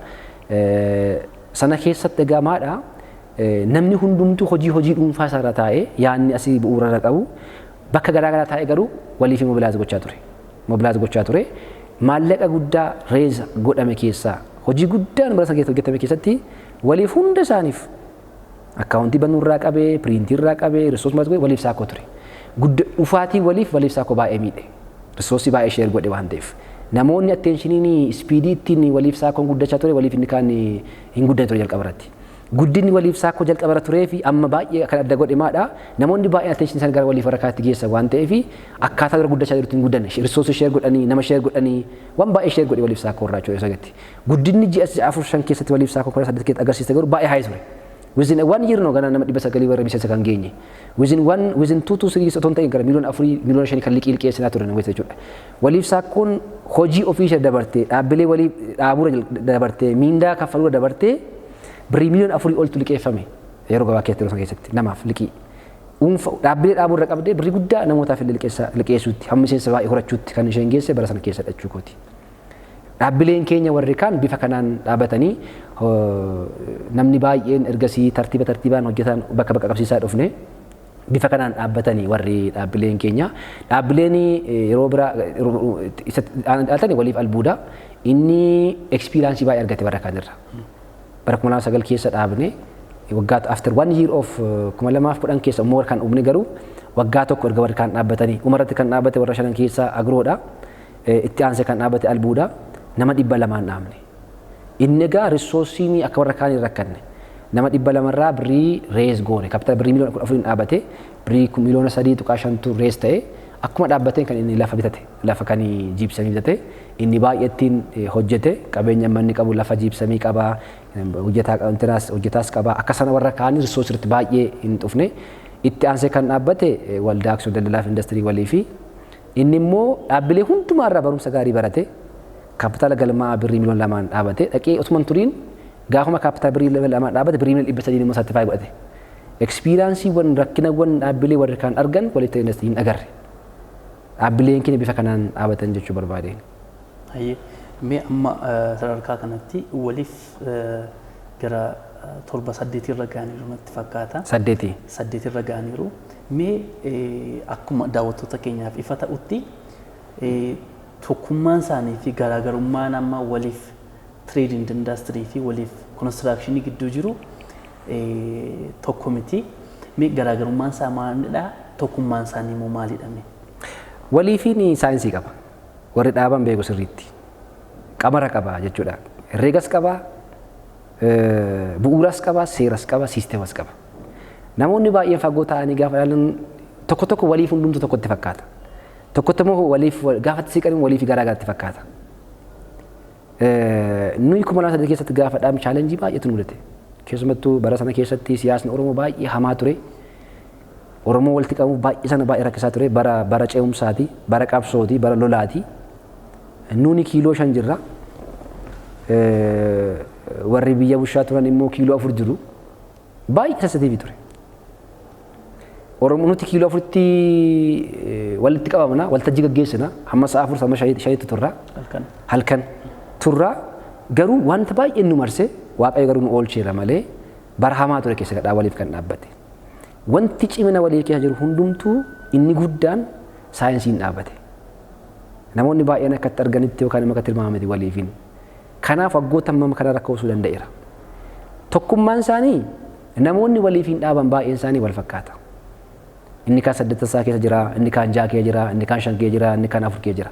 C: Sana keessatti egaa maadha, namni hundumtuu hojii dhuunfaa isaarra taa'ee, yaadni asii bu'uura irra qabu bakka garaa garaa taa'ee, garuu waliif mobilize gochaa ture. Mobilize gochaa ture. Maallaqa guddaa raise godhame keessaa, hojii guddaan bara sana keessatti hojjetame keessatti, Waliif hunda isaaniif account banuu irraa qabee, print irraa qabee, resource maal Waliif Saakkoo ture. Gudda dhufaatii Waliif Saakkoo baay'ee miidhe. Resource baay'ee share godhe waan ta'eef. Namoonni attentioniin speed ittiin Waliif Saakkoon guddachaa ture, Waliif inni kaan hin guddate ture jalqaba irratti. Guddinni Waliif Saakkoo jalqaba irra turee fi amma baay'ee kan adda godhe maadha? Namoonni baay'een attention isaanii gara Waliif harkaatti geessan waan ta'eef, akkaataa dura guddachaa jirutti hin guddanne. Resource share godhanii, nama share godhanii, waan baay'ee share godhe Waliif Saakkoo irraa jechuudha isatti. Guddinni ji'a 4, 5 keessatti Waliif Saakkoo 18 keessatti agarsiiste garuu baay'ee high ture. Within one year no gana nama 900 warra miseensa kan geenye. Within one, within 2 to 3 otoo hin ta'in gara miliyoona 4, miliyoona 5 kan liqii liqeessinaa turan jechuudha. Waliif Saakkoon hojii ofii ishee dabartee, dhaabbilee walii dhaabuura dabartee, miindaa kaffaluura dabartee, birrii miliyoona 4 oltu liqeeffame yeroo gabaa keessatti, yeroo sana keessatti namaaf liqii. Dhaabbilee dhaabuurra qabdee birrii guddaa namootaaf illee liqeessuutti, hamma miseensa baay'ee horachuutti kan isheen geesse bara sana keessa dhachuu kooti. Dhaabbileen keenya warri kaan bifa kanaan dhaabatanii, namni baay'een ergasii tartiiba tartiibaan hojjetan bakka bakka qabsiisaa dhufne, bifa kanaan dhaabbatanii warri dhaabbileen keenya. Dhaabbileen yeroo biraa isatti Waliif Albuudaa inni experience baay'ee argate bara kanirra. Bara 2009 keessa dhaabne, waggaa after one year of 2010 keessa immoo kan uumne, garuu waggaa tokko erga warri kaan dhaabbatanii. Umarratti kan dhaabbate warra shanan keessaa agroodha. Itti aansee kan dhaabbate albuudaa, nama 200n dhaabne. Inni egaa resourceiin akka warra kaanii rakkanne. Nama 200rraa birrii raise goone, capital birrii miliyoona 14 dhaabbate, birrii miliyoona 3.5tu raise ta'e. Akkuma dhaabbateen kan inni lafa bitate, lafa kan jiibsamii bitate, inni baay'eettiin hojjete. Qabeenya manni qabu lafa jiibsamii qaba, hojjetaas qaba. Akka sana warra kaanii resource baay'ee hin dhufne. Itti aansee kan dhaabbate Waldaa Aksiyoon Daldalaa fi Industirii Walii fi inni immoo dhaabbilee hundumaarraa barumsa gaarii barate. Kaapitaala galmaa birrii 2,000,000 dhaabate. Dhaqee osuma hin turiin gaafuma kaapitaala birrii 2,000,000 dhaabate, birrii 300,000,000 immoo certify godhate. Experienceiiwwan rakkinawwan dhaabbilee warri kaan argan walitti industirii hin agarre. Dhaabbileen keenya bifa kanaan dhaabatan jechuu barbaade.
A: Hayyee, mee amma sadarkaa kanatti waliif gara torba saddeetirra ga'aniiru natti fakkaata.
C: Saddeeti.
A: Saddeetirra ga'aniiru. Mee akkuma daawwattoota keenyaaf ifa ta'utti, tokkummaan isaanii fi garaagarummaan amma waliif trading industry fi waliif constructionii gidduu jiru tokko miti. Mee garaagarummaan isaa maalidha? Tokkummaan isaanii immoo maalidha mee?
C: Waliifiin saayinsii qaba. Warri dhaaban beeku sirriitti. Qamara qaba jechuudha. Herreegas qaba, bu'uuras qaba, seeras qaba, siisteemas qaba. Namoonni baay'een fagoo ta'anii gaafa ilaalan tokko tokko waliif hundumtu tokkotti fakkaata. Tokkotti immoo waliif gaafa itti siqan waliif garaa garaatti fakkaata. Nuyi 2008 keessatti gaafa dhaabne challenge baay'eetu nu mudate. Keessumattuu bara sana keessatti siyaasni Oromoo baay'ee hamaa ture. Oromoo walitti qabuuf baay'ee sana baay'ee rakkisaa ture. Bara ce'umsaati, bara qabsooti, bara lolaati. Nuuni kiiloo 5 jirra. Warri biyya bushaa turan immoo kiiloo 4 jiru. Baay'ee sensitive ture. Oromoo nuti kiiloo 4tti walitti qabamna, waltajjii gaggeessina, hamma sa'a 4, hamma 5tti turra.
A: Halkan.
C: Halkan turra. Garuu wanta baay'een nu marse, Waaqayyo garuu nu oolcheera malee bara hamaa ture keessa gadhaa waliif kan dhaabbate. Wanti cimina walii keessa jiru hundumtuu inni guddaan saayinsiin dhaabbate. Namoonni baay'een akka itti arganitti yookaan immoo akka tilmaamameti waliifin. Kanaaf waggoota hammam kana rakkoofsuu danda'eera. Tokkummaan isaanii, namoonni waliif hin dhaaban baay'een isaanii wal fakkaata. Inni kaan saddeettasaa keessa jira, inni kaan ja'a keessa jira, inni kaan shan keessa jira, inni kaan afur keessa jira.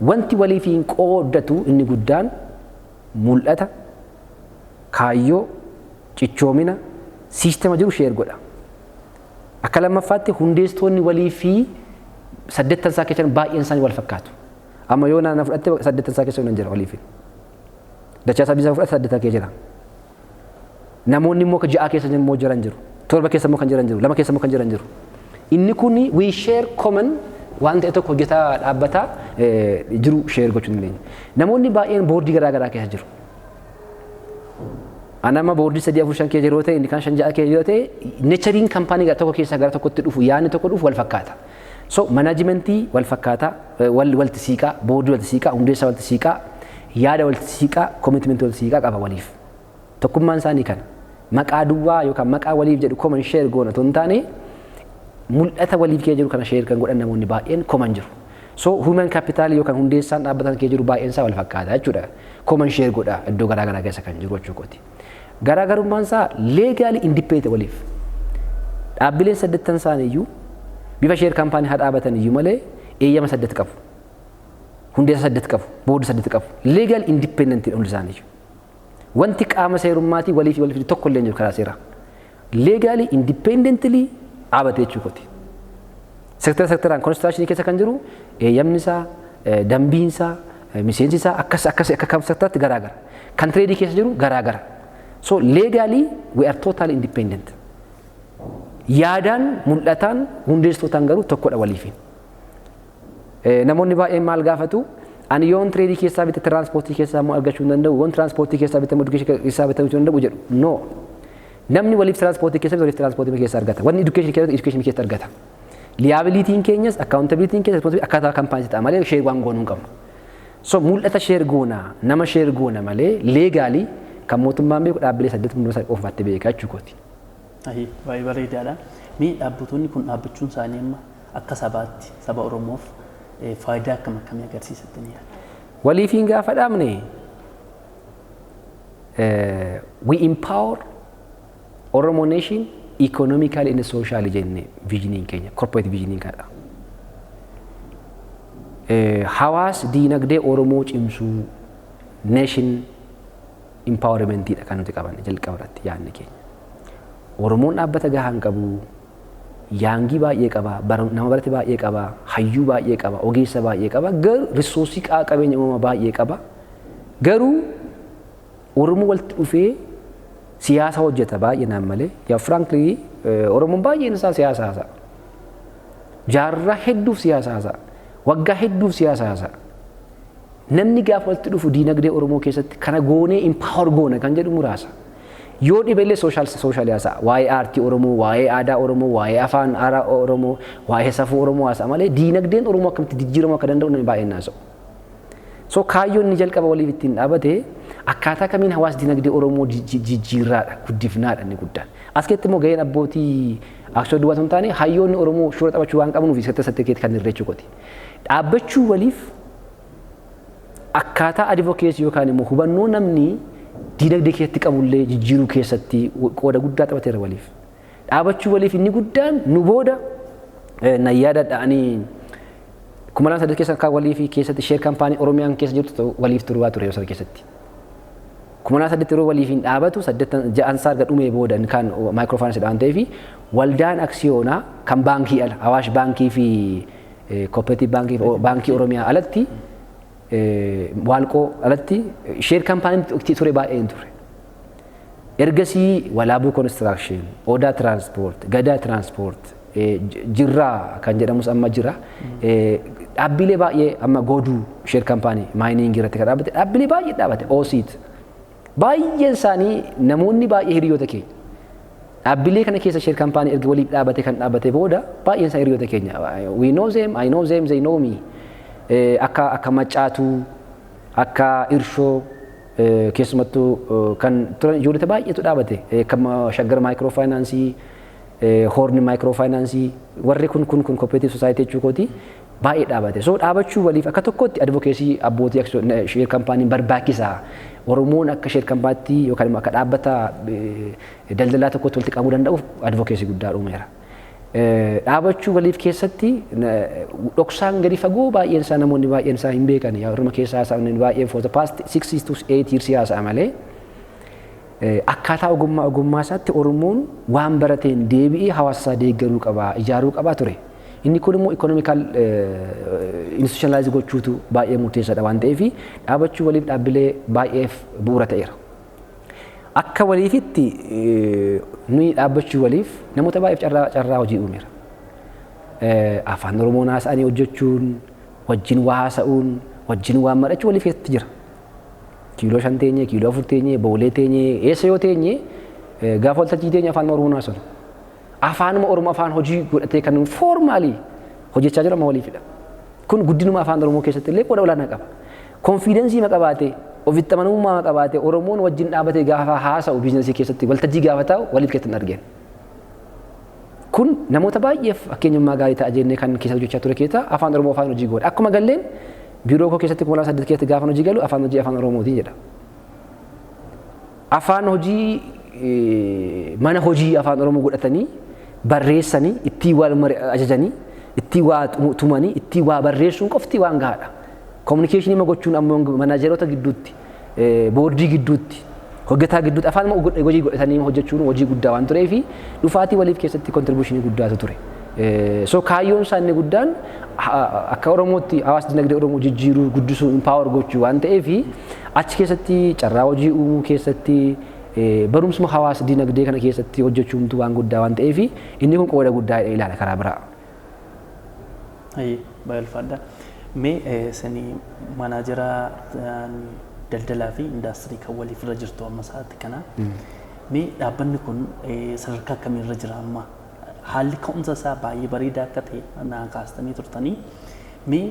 C: Wanti waliif hin qooddatu inni guddaan mul'ata, kaayyoo, cichoomina, siistema jiru share godha. Akka lammaffaatti hundeessitoonni walii fi saddeettan isaa keessa baay'een isaanii wal fakkaatu. Amma yoo naana fudhatte saddeettan isaa keessa nan jira waliif. Dachaa isaa fudhatte saddeettan keessa jira. Namoonni immoo ja'a keessa immoo jiran jiru. Torba keessa immoo kan jiran jiru. Lama keessa immoo kan jiran jiru. Inni kun we share common waan ta'e tokko, hojjetaa dhaabbataa jiru share gochuu dandeenya. Namoonni baay'een boordii garaa garaa keessa jiru. Ani amma boordii sadii, afur, shan keessa yeroo ta'e, inni kaan shan, ja'a keessa yeroo ta'e, natureiin company gara tokko keessaa gara tokkotti dhufu, yaadni tokko dhufu wal fakkaata. So managementii wal fakkaata, wal walitti siiqaa, boordii walitti siiqaa, hundeessaa walitti siiqaa, yaada walitti siiqaa, commitmentii walitti siiqaa qaba waliif. Tokkummaan isaanii kana. Maqaa duwwaa yookaan maqaa waliif jedhu common share goona otoo hin taane, mul'ata waliif keessa jiru kana share kan godhan namoonni baay'een common jiru. So human capital yookaan hundeessaan dhaabbatan keessa jiru baay'een isaa wal fakkaata jechuudha. Common share godha iddoo garaa garaa keessa kan jiru jechuudha. Garaagarummaan isaa legally independent waliif. Dhaabbileen saddeettan isaanii iyyuu bifa share company haa dhaabatan iyyuu malee eeyyama saddeet qabu. Hundeessa saddeet qabu. Boordii saddeet qabu. Legal independent hundi isaanii iyyuu. Wanti qaama seerummaatii walii fi walii tokko illee hin jiru karaa seeraa. Legally independently dhaabate jechuudha. Sektara sektaraan constructionii keessa kan jiru eeyyamni isaa, dambiin isaa, miseensi isaa akkas akkas akka kam sektaraatti garaagara. Kan tradeii keessa jiru garaagara. So legally we are totally independent. Yaadaan, mul'ataan, hundeessitootaan garuu tokkodha waliifi. Namoonni baay'een maal gaafatu? Ani yoon tradeii keessaa bite tiraanspoortii keessaa immoo argachuu hin danda'u, yoon tiraanspoortii keessaa bite immoo educationii keessaa bitachuu hin danda'u jedhu. No. Namni waliif tiraanspoortii keessa bite waliif tiraanspoortii keessa argata. Wanni educationii keessa educationii keessa argata. Liabilityn keenyas, accountabilityn keenyas akkaataa company ta'a malee share waan goonuu hin qabnu. So mul'ata share goona, nama share goona malee legally kan mootummaan beeku dhaabbilee saddeet hunduma isaa qofaatti beeka jechuu kooti.
A: Baay'ee bareedaadha. Mee dhaabbattoonni kun dhaabbachuun isaanii amma akka sabaatti saba Oromoof faayidaa akkam akkamii agarsiisattanii yaaddu?
C: Waliifiin gaafa dhaabne we empower Oromo nation economically and socially jenne visioniin keenya, corporate visioniin kanadha. Hawaas diinagdee Oromoo cimsuu, nation empowermentiidha kan nuti qabanne jalqaba irratti yaadni keenya. Oromoon dhaabbata gahaa hin qabu. Young baay'ee qaba, nama barate baay'ee qaba, hayyuu baay'ee qaba, ogeessa baay'ee qaba, garuu resource qabeenya uumamaa baay'ee qaba. Garuu Oromoo walitti dhufee siyaasa hojjeta baay'inaan malee, yaa frankly, Oromoon baay'een isaa siyaasa haasa'a. Jaarraa hedduuf siyaasa haasa'a. Waggaa hedduuf siyaasa haasa'a. Namni gaafa walitti dhufu diinagdee Oromoo keessatti kana goonee empower goona kan jedhu muraasa. Yoo dhibeellee social haasa'a. Waa'ee aartii Oromoo, waa'ee aadaa Oromoo, waa'ee afaan Oromoo, waa'ee safuu Oromoo haasa'a malee diinagdeen Oromoo akkamitti jijjiiramuu akka danda'u namni baay'een haasa'u. So kaayyoon inni jalqaba waliif ittiin dhaabate akkaataa kamiin hawaasa dinagdee Oromoo jijjiirraadha, guddifnaadha inni guddaan. As keessatti immoo gaheen abbootii aksiyoon duwwaa hin taane, hayyoonni Oromoo shoora taphachuu waan qabnuuf isatti keessatti kan irreechuu qoti. Dhaabbachuu waliif akkaataa advocacy yookaan immoo hubannoo namni diinagdee keessatti qabullee jijjiiruu keessatti qooda guddaa taphateera waliif. Dhaabachuu waliif inni guddaan nu booda na yaadadha, ani 2008 keessa akka walii fi keessatti share company Oromiyaan keessa jirtu waliif turbaa ture yeroo sana keessatti. 2008 yeroo waliif hin dhaabatu, saddeettan ja'an isaa erga dhumee booda kan microfinance waan ta'eef, waldaan aksiyoonaa kan baankii ala, Awaash Baankii fi Cooperative Baankii, Baankii Oromiyaa alatti, Waalqoo alatti share companyn ture baay'ee hin ture. Ergasii Walaabuu Construction, Odaa Transport, Gadaa Transport, Jirraa kan jedhamus amma jira. Dhaabbilee baay'ee amma Goduu share company mining irratti kan dhaabbate, dhaabbilee baay'ee dhaabbate Oosiit. Baay'een isaanii namoonni baay'ee hiriyoota keenya. Dhaabbilee kana keessa share company erga waliif dhaabate kan dhaabbate booda baay'een isaa hiriyoota keenya. We know them, I know them, they know me. Akka Maccaatuu, akka Irshoo, keessumattuu kan turan ijoollota baay'eetu dhaabate. Kan Shaggar Microfinance, Horn Microfinance, warri kun cooperative society jechuu kooti, baay'ee dhaabate. So dhaabachuu waliif akka tokkotti advocacy abbootii share companyn barbaachisaa. Oromoon akka share companytti yookaan immoo akka dhaabbata daldalaa tokkotti walitti qabuu danda'uuf advocacy guddaa uumeera. Dhaabachuu waliif keessatti dhoksaan gadi fagoo baay'een isaa namoonni baay'een isaa hin beekan. Yaa keessaa isaa baay'een for the past 6 to 8 years haasa'a malee, akkaataa ogummaa isaatti Oromoon waan barateen deebi'ee hawaasa isaa deeggaruu qabaa, ijaaruu qabaa ture. Inni kun immoo economical institutionalize gochuutu baay'ee murteessaadha waan ta'eef, dhaabachuu waliif dhaabbilee baay'eef bu'uura ta'eera. Akka waliifitti nuyi dhaabbachuu waliif namoota baay'eef carraa hojii uumeera. Afaan Oromoon haasa'anii hojjechuun, wajjin waa haasa'uun, wajjin waa mari'achuu waliif keessatti jira. Kiiloo 5 teenye, kiiloo 4 teenye, Boolee teenye, eessa yoo teenye, gaafa waltajjii teenye afaan Oromoon haasa'u. Afaanuma Oromoo afaan hojii godhatee kan formally hojjechaa jiru amma waliifidha. Kun guddinuma afaan Oromoo keessatti illee qooda olaanaa qaba. Confidence ma qabaatee, ofitti amanamummaa qabaatee, Oromoon wajjin dhaabatee gaafa haasa'u, business keessatti waltajjii gaafa taa'u waliif keessatti hin argeen. Kun namoota baay'eef fakkeenyummaa gaarii ta'a jennee kan keessa hojjechaa ture keessaa afaan Oromoo afaan hojii godha. Akkuma galleen biiroo koo keessatti 2008 keessatti gaafa hojii galu afaan hojii afaan Oromootiin jedha. Afaan hojii mana hojii afaan Oromoo godhatanii barreessanii, ittiin waa ajajanii, ittiin waa tumanii, ittiin waa barreessuun qofti waan gahaadha. Communication gochuun ammoo manageroota gidduutti, board gidduutti, hojjetaa gidduutti afaan hojii godhatanii hojjechuun hojii guddaa waan tureef, dhufaatii waliif keessatti contribution guddaatu ture. So kaayyoon isaa inni guddaan akka Oromootti hawaasa dinagdee Oromoo jijjiiruu, guddisuu, empower gochuu waan ta'eef, achi keessatti carraa hojii uumuu keessatti, barumsuma hawaasa dinagdee kana keessatti hojjechuumtu waan guddaa waan ta'eef, inni kun qooda guddaa ilaala karaa biraa.
A: Baay'ee ulfaadha. Mee isin manager daldalaa fi indaastirii kan waliif irra jirtu amma sa'aatti kana. Mee dhaabbanni kun sadarkaa akkamiirra jira amma? Haalli ka'umsa isaa baay'ee bareedaa akka ta'e naa kaastanii turtanii. Mee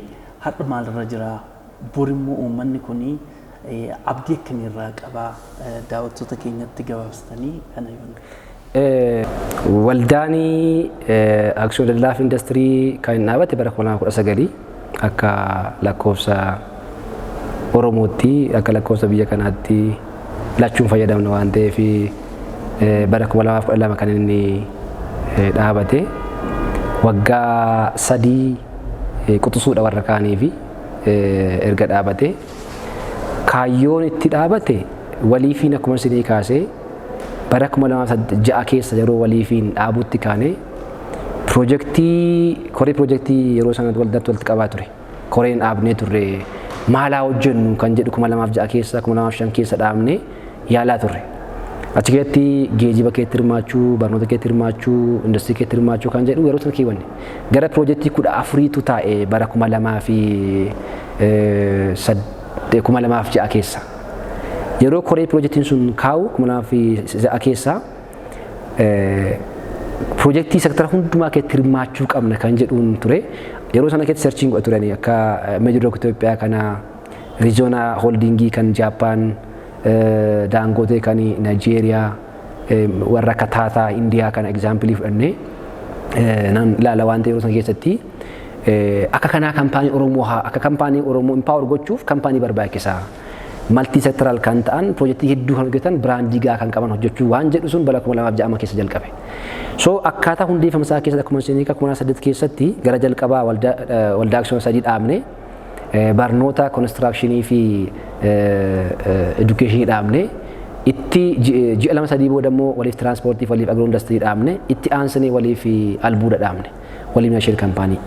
A: har'a maalirra jira? Bor immoo uummanni kun abdii akkamiirraa qabaa? Daawwattoota keenyatti gabaabsitanii kana yoon.
C: Waldaan aksiyoon daldalaa fi indastirii kan hin dhaabate bara 2019 akka lakkoofsa Oromootti, akka lakkoofsa biyya kanaatti lachuun fayyadamna waan ta'eef, bara 2012 kan inni dhaabate, waggaa 3 quxisuudha warra kaanii fi erga dhaabate. Kaayyoon itti dhaabate waliifiin akkuma isinii kaasee bara 2006 keessa yeroo waliifiin dhaabutti kaane Piroojeektii koree piroojeektii yeroo sanatti waldaatti walitti qabaa ture. Koreen dhaabnee turre, maalaa hojjennu kan jedhu 2006 keessa, 2005 keessa dhaabnee yaalaa turre. Achi keessatti geejiba keetti hirmaachuu, barnoota keetti hirmaachuu, industirii keetti hirmaachuu kan jedhu yeroo sana keewwanne. Gara piroojeektii 14tu taa'e bara 2006 keessa. Yeroo koree piroojeektiin sun kaa'u 2006 keessa piroojeektii sektara hundumaa keessatti hirmaachuu qabna kan jedhuun ture. Yeroo sana keessatti searchiin godha turani akka Meedirook Itoophiyaa kana, Riizoonaa Holdingii kan Jaappaan, Daangootee kan Nigeeriyaa, warra akka Taataa Indiyaa kana example fudhannee nan ilaala waan ta'e. Yeroo sana keessatti akka kanaa kaampaanii Oromoo haa akka kaampaanii Oromoo empower gochuuf kaampaanii barbaachisaa. Multi sectoral kan ta'an, piroojeektii hedduu kan hojjetan, brandii gaa kan qaban hojjechuu waan jedhu sun bara 2006 keessa jalqabe. So akkaataa hundeeffama isaa keessatti akkuma isin 2008 keessatti gara jalqabaa waldaa aksiyoona sadii dhaabne, barnoota constructionii fi educationii dhaabne. Itti ji'a 2-3 booda immoo waliif tiraanspoortii, waliif agro industirii dhaabne. Itti aansanii waliif albuuda dhaabne, waliif nasheel kaampaanii.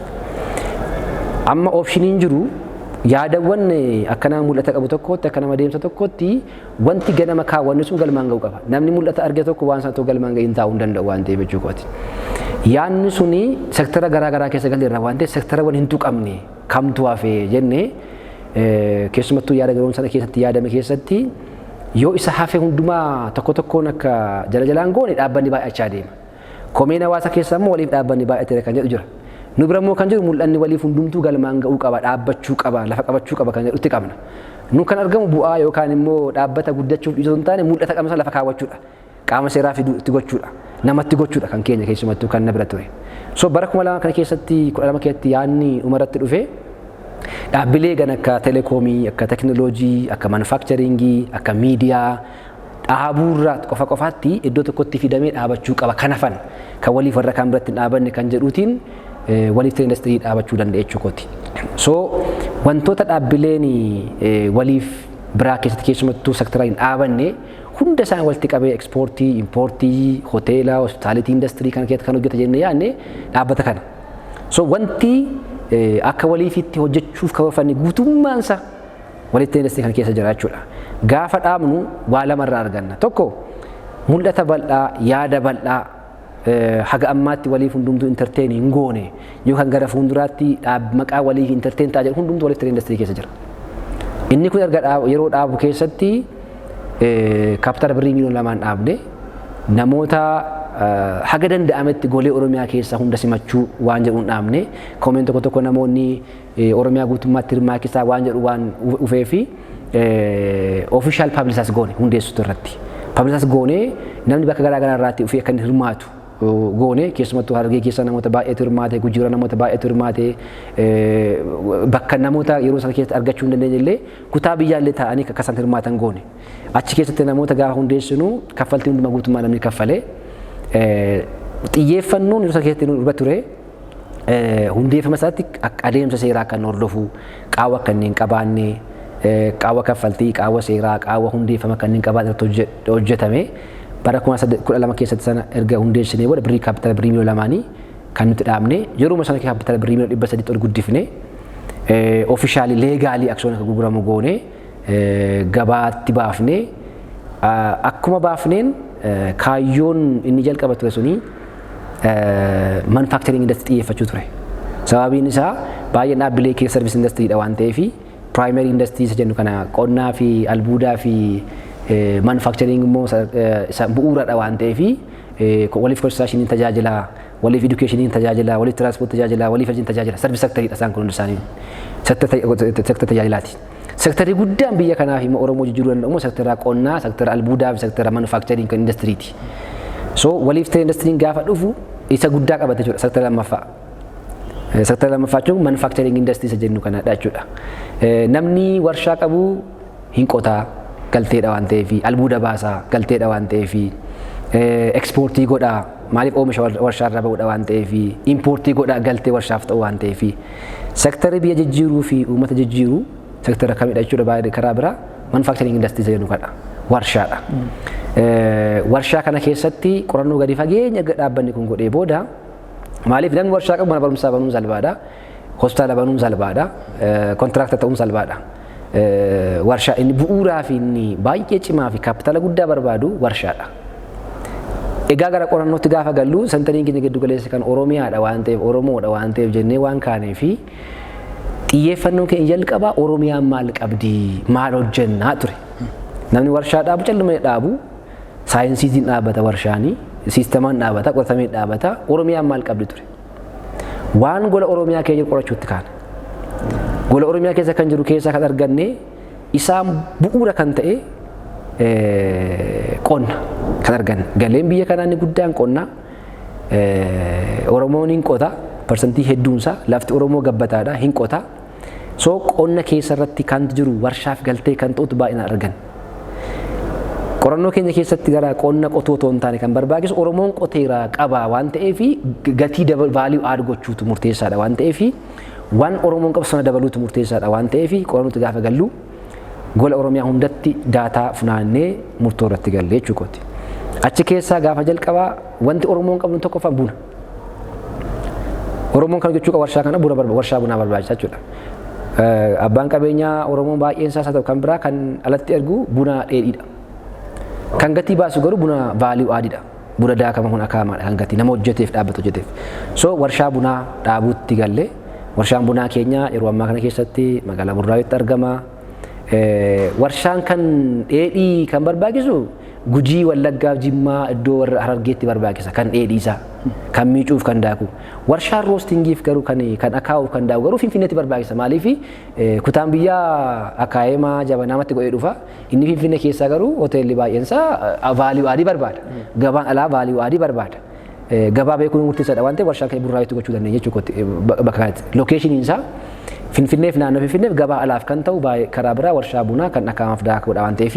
C: Amma optioniin jiru, yaadawwan akka nama mul'ata qabu tokkootti, akka nama deemsa tokkootti, wanti ganama kaawwanni sun galmaan ga'uu qaba. Namni mul'ata arge tokko waan sana tokko galmaan ga'iin taa'uu hin danda'u waan ta'eef jechuu kooti. Yaadni suni sektara garaa garaa keessa galeerra waan ta'eef, sektarawwan hin tuqamne kamtu hafee jennee, keessumattuu yaada garoon sana keessatti yaadame keessatti yoo isa hafe hundumaa tokko tokkoon akka jala jalaan goone dhaabbanni baay'achaa deema. Komeen hawaasa keessa immoo waliif dhaabbanni baay'ateera kan jedhu jira. Nu bira immoo kan jiru mul'anni waliif hundumtuu galmaan ga'uu qaba, dhaabbachuu qaba, lafa qabachuu qaba kan jedhutti qabna. Nu kan argamu bu'aa yookaan immoo dhaabbata guddachuuf dhiisuu hin taane, mul'ata qabna sana lafa kaawwachuudha. Qaama seeraa fiduu itti gochuudha. Namatti gochuudha kan keenya, keessumattuu kan na bira ture. So bara 2000 kana keessatti, 12 keessatti, yaadni dhumarratti dhufe dhaabbilee gan akka telekoomii, akka teknooloojii, akka manufacturingii, akka miidiyaa dhaabuurraa qofa qofaatti iddoo tokkotti fidamee dhaabachuu qaba, kan hafan kan waliif warra kaan biratti hin dhaabanne kan jedhuutiin waliif industirii dhaabachuu danda'e jechuukooti. So wantoota dhaabbileen waliif biraa keessatti keessumattuu sektara hin dhaabanne hunda isaan walitti qabee ekspoortii, impoortii, hoteela, hospitaalitii industirii kana keessatti kan hojjeta jennee yaadne dhaabbata kana. So wanti akka waliifitti hojjechuuf karoorfanne guutummaansa walitti industirii kana keessa jira jechuudha. Gaafa dhaabnu waa lamarraa arganna. Tokko, mul'ata bal'aa, yaada bal'aa haga ammaatti waliif hundumtuu entertain hin goone yookaan gara fuulduraatti maqaa waliif entertain ta'a jedhu hundumtuu walitti industirii keessa jira. Inni kun erga yeroo dhaabu keessatti kaapitaala birrii 2 miiliyoona dhaabne, namoota haga danda'ametti golee Oromiyaa keessa hunda simachuu waan jedhuun dhaabne. Komeen tokko tokko namoonni Oromiyaa guutummaatti hirmaachisaa waan jedhu waan dhufee fi official publicize goone hundeessitu irratti. Publicize goone, namni bakka garaa garaa irraatti dhufee akka inni hirmaatu goone. Keessumattuu Harargee keessa namoota baay'eetu hirmaate, Gujiirra namoota baay'eetu hirmaate, bakka namoota yeroo sana keessatti argachuu hin dandeenye illee kutaa biyyaallee ta'anii akka isaan hirmaatan goone. Achi keessatti namoota gaafa hundeessinu kaffaltii hundumaa guutummaa namni kaffalee, xiyyeeffannoon yeroo sana keessatti nu ture hundeeffama isaatti adeemsa seeraa kan hordofu, qaawwa akka inni hin qabaanne, qaawwa kaffaltii, qaawwa seeraa, qaawwa hundeeffama kanneen qabaatan irratti hojjetame. Bara 2012 keessatti sana erga hundeessinee booda birrii kaapitaala birrii 2 miiliyoona kan nuti dhaabne, yeruma sana kaapitaala birrii 300 miiliyoona ol guddifne, officially legally aksiyoona akka gurguramu goone, gabaatti baafne. Akkuma baafneen kaayyoon inni jalqaba ture suni manufacturing industry xiyyeeffachuu ture. Sababiin isaa baay'een dhaabbilee keessa service industryidha waan ta'eef, primary industry isa jennu kana qonnaa fi albuudaa fi manufacturing immoo isa bu'uuradha waan ta'eef, waliif construction tajaajila, waliif education tajaajila, waliif transport tajaajila, waliif hojiin tajaajila, service sectoridha isaan kun hundi isaanii sektara tajaajilaati. Sektarri guddaan biyya kanaaf immoo Oromoo jijjiiruu danda'u immoo sektara qonnaa, sektara albuudaa fi sektara manufacturing kan industryiti. So waliif ta'e industiriin gaafa dhufu isa guddaa qabate jechuudha, sektara lammaffaa. Sektara lammaffaa jechuun manufacturing industry isa jennu kanadha jechuudha. Namni warshaa qabu hin qotaa, galteedha waan ta'eef, albuuda baasaa, galteedha waan ta'eef, ekspoortii godhaa, maaliif oomisha warshaa irraa ba'uudha waan ta'eef, impoortii godhaa, galtee warshaaf ta'u waan ta'eef, sektarri biyya jijjiiruu fi uummata jijjiiruu sektara kamidha jechuudha? Baay'ee karaa biraa manufacturing industry isa jennu kanadha, warshaadha. Warshaa kana keessatti qorannoo gadi fageenya erga dhaabbanni kun godhee booda Maaliif namni warshaa qabu mana barumsaa banuun salphaadha. Hospitaala banuun salphaadha. Kontiraakta ta'uun salphaadha. Warshaa inni bu'uuraa fi inni baay'ee cimaa fi kaapitaala guddaa barbaadu warshaadha. Egaa gara qorannootti gaafa gallu, centeriin keenya giddu galeessa kan Oromiyaadha waan ta'eef, Oromoodha waan ta'eef jennee waan kaanee fi xiyyeeffannoon keenya jalqabaa Oromiyaan maal qabdi, maal hojjennaa ture. Namni warshaa dhaabu calluma dhaabu, saayinsiitiin dhaabbata, warshaanii systemaan dhaabata, qoratamee dhaabata. Oromiyaan maal qabdi ture. Waan gola Oromiyaa keessa jiru qorachuutti kaane. Gola Oromiyaa keessa kan jiru keessaa kan arganne isaan bu'uura kan ta'e qonna kan arganne. Galeen biyya kanaa inni guddaan qonna. Oromoon hin qota, parsantii hedduunsaa lafti Oromoo gabbataadha, hin qota. So qonna keessa irratti kan jiru warshaaf galtee kan ta'utu baay'inaan arganne. Qorannoo keenya keessatti gara qonna qotuu otoo hin taane kan barbaachisu Oromoon qoteera qaba waan ta'eef gatii value add gochuutu murteessaadha waan ta'eef, waan Oromoon qabu sana dabaluutu murteessaadha waan ta'eef, qorannootti gaafa gallu gola Oromiyaa hundatti data funaannee murtoo irratti galle jechuudha. Achi keessaa gaafa jalqabaa wanti Oromoon qabnu tokkoffaan buna. Oromoon kan hojjechuu qabu warshaa kana buna, warshaa bunaa barbaachisa jechuudha. Abbaan qabeenyaa Oromoon baay'een isaas haa ta'u kan biraa kan alatti ergu buna dheedhiidha. Kan gatii baasu garuu buna value addiidha. Buna daakama kun akaamaadha kan gatii nama hojjeteef, dhaabbata hojjeteef. So warshaa bunaa dhaabuutti galle. Warshaan bunaa keenya yeroo ammaa kana keessatti magaalaa Burraayyuutti argama. Warshaan kan dheedhii kan barbaachisu Gujii, Wallaggaa, Jimmaa, iddoo warra Harargeetti barbaachisa kan dheedhii isaa, kan miicuuf, kan daaku. Warshaan roastingiif garuu kan akaa'uuf kan daaku garuu Finfinneetti barbaachisa. Maaliif kutaan biyyaa akaa'emaa jabanaamatti godhee dhufa. Inni Finfinnee keessaa garuu hoteelli baay'een isaa value addii barbaada. Gabaan alaa value addii barbaada. Gabaa beekuun murteessaadha waan ta'eef warshaa keenya Burraayyuutti gochuu dandeenya jechuudha bakka kanatti. Locationiin isaa Finfinneef, naannoo Finfinneef gabaa alaaf kan ta'u karaa biraa warshaa bunaa kan akaamaaf daakuudha waan ta'eef,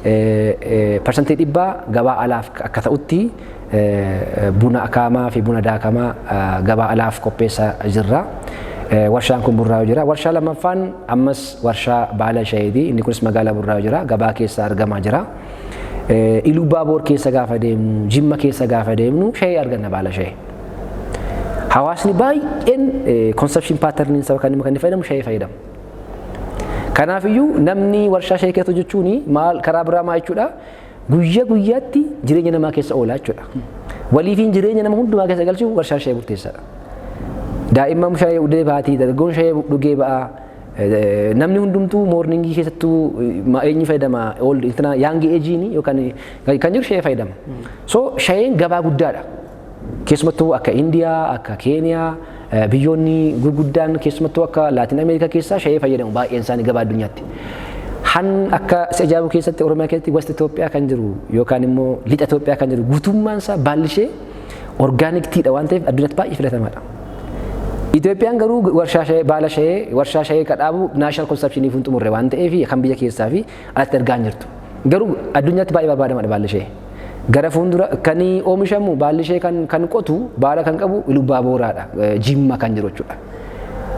C: 100% gabaa alaaf akka ta'utti buna akaamaa fi buna daakamaa gabaa alaaf qopheessaa jirra. Warshaan kun Burraayuu jira. Warshaa lammaffaan ammas warshaa baala shayiiti. Inni kunis magaalaa Burraayuu jira. Gabaa keessa argamaa jira. Iluu Baaboor keessa gaafa deemnu, Jimma keessa gaafa deemnu shayii arganna, baala shayii. Hawaasni baay'een consumption patterniin saba kan inni fayyadamu shayii fayyadamu. Kanaafiyyuu namni warshaa shayii keessa hojjechuun maal, karaa biraa maal jechuudha? Guyyaa guyyaatti jireenya namaa keessa oola jechuudha. Waliifiin jireenya nama hundumaa keessa galchuuf warshaan shayii murteessaadha. Daa'imman shayii dhugee baatii, dargaggoon shayii dhugee ba'aa. Namni hundumtuu morningii keessattuu eenyu fayyadama, old intina young ageiin yookaan kan jiru shayii fayyadama. So shayeen gabaa guddaadha. Keessumattuu akka Indiyaa, akka Keeniyaa, biyyoonni gurguddaan keessumattuu akka Laatin Ameerikaa keessaa shayee fayyadamu baay'een isaanii gabaa addunyaatti. Han akka si ajaa'ibu keessatti Oromiyaa keessatti West Itoophiyaa kan jiru yookaan immoo Lixa Itoophiyaa kan jiru guutummaan isaa baalli ishee organic teadha waan ta'eef addunyaatti baay'ee filatamaadha. Itoophiyaan garuu warshaa shayee, baala shayee, warshaa shayee kan dhaabu national consumptioniif hin xumurre waan ta'eef kan biyya keessaa fi alatti ergaa hin jirtu. Garuu addunyaatti baay'ee barbaadamaadha baalli shayee. Gara fuuldura kan oomishamu baalli ishee kan qotu, baala kan qabu Iluu Booraadha, Jimma kan jiru jechuudha.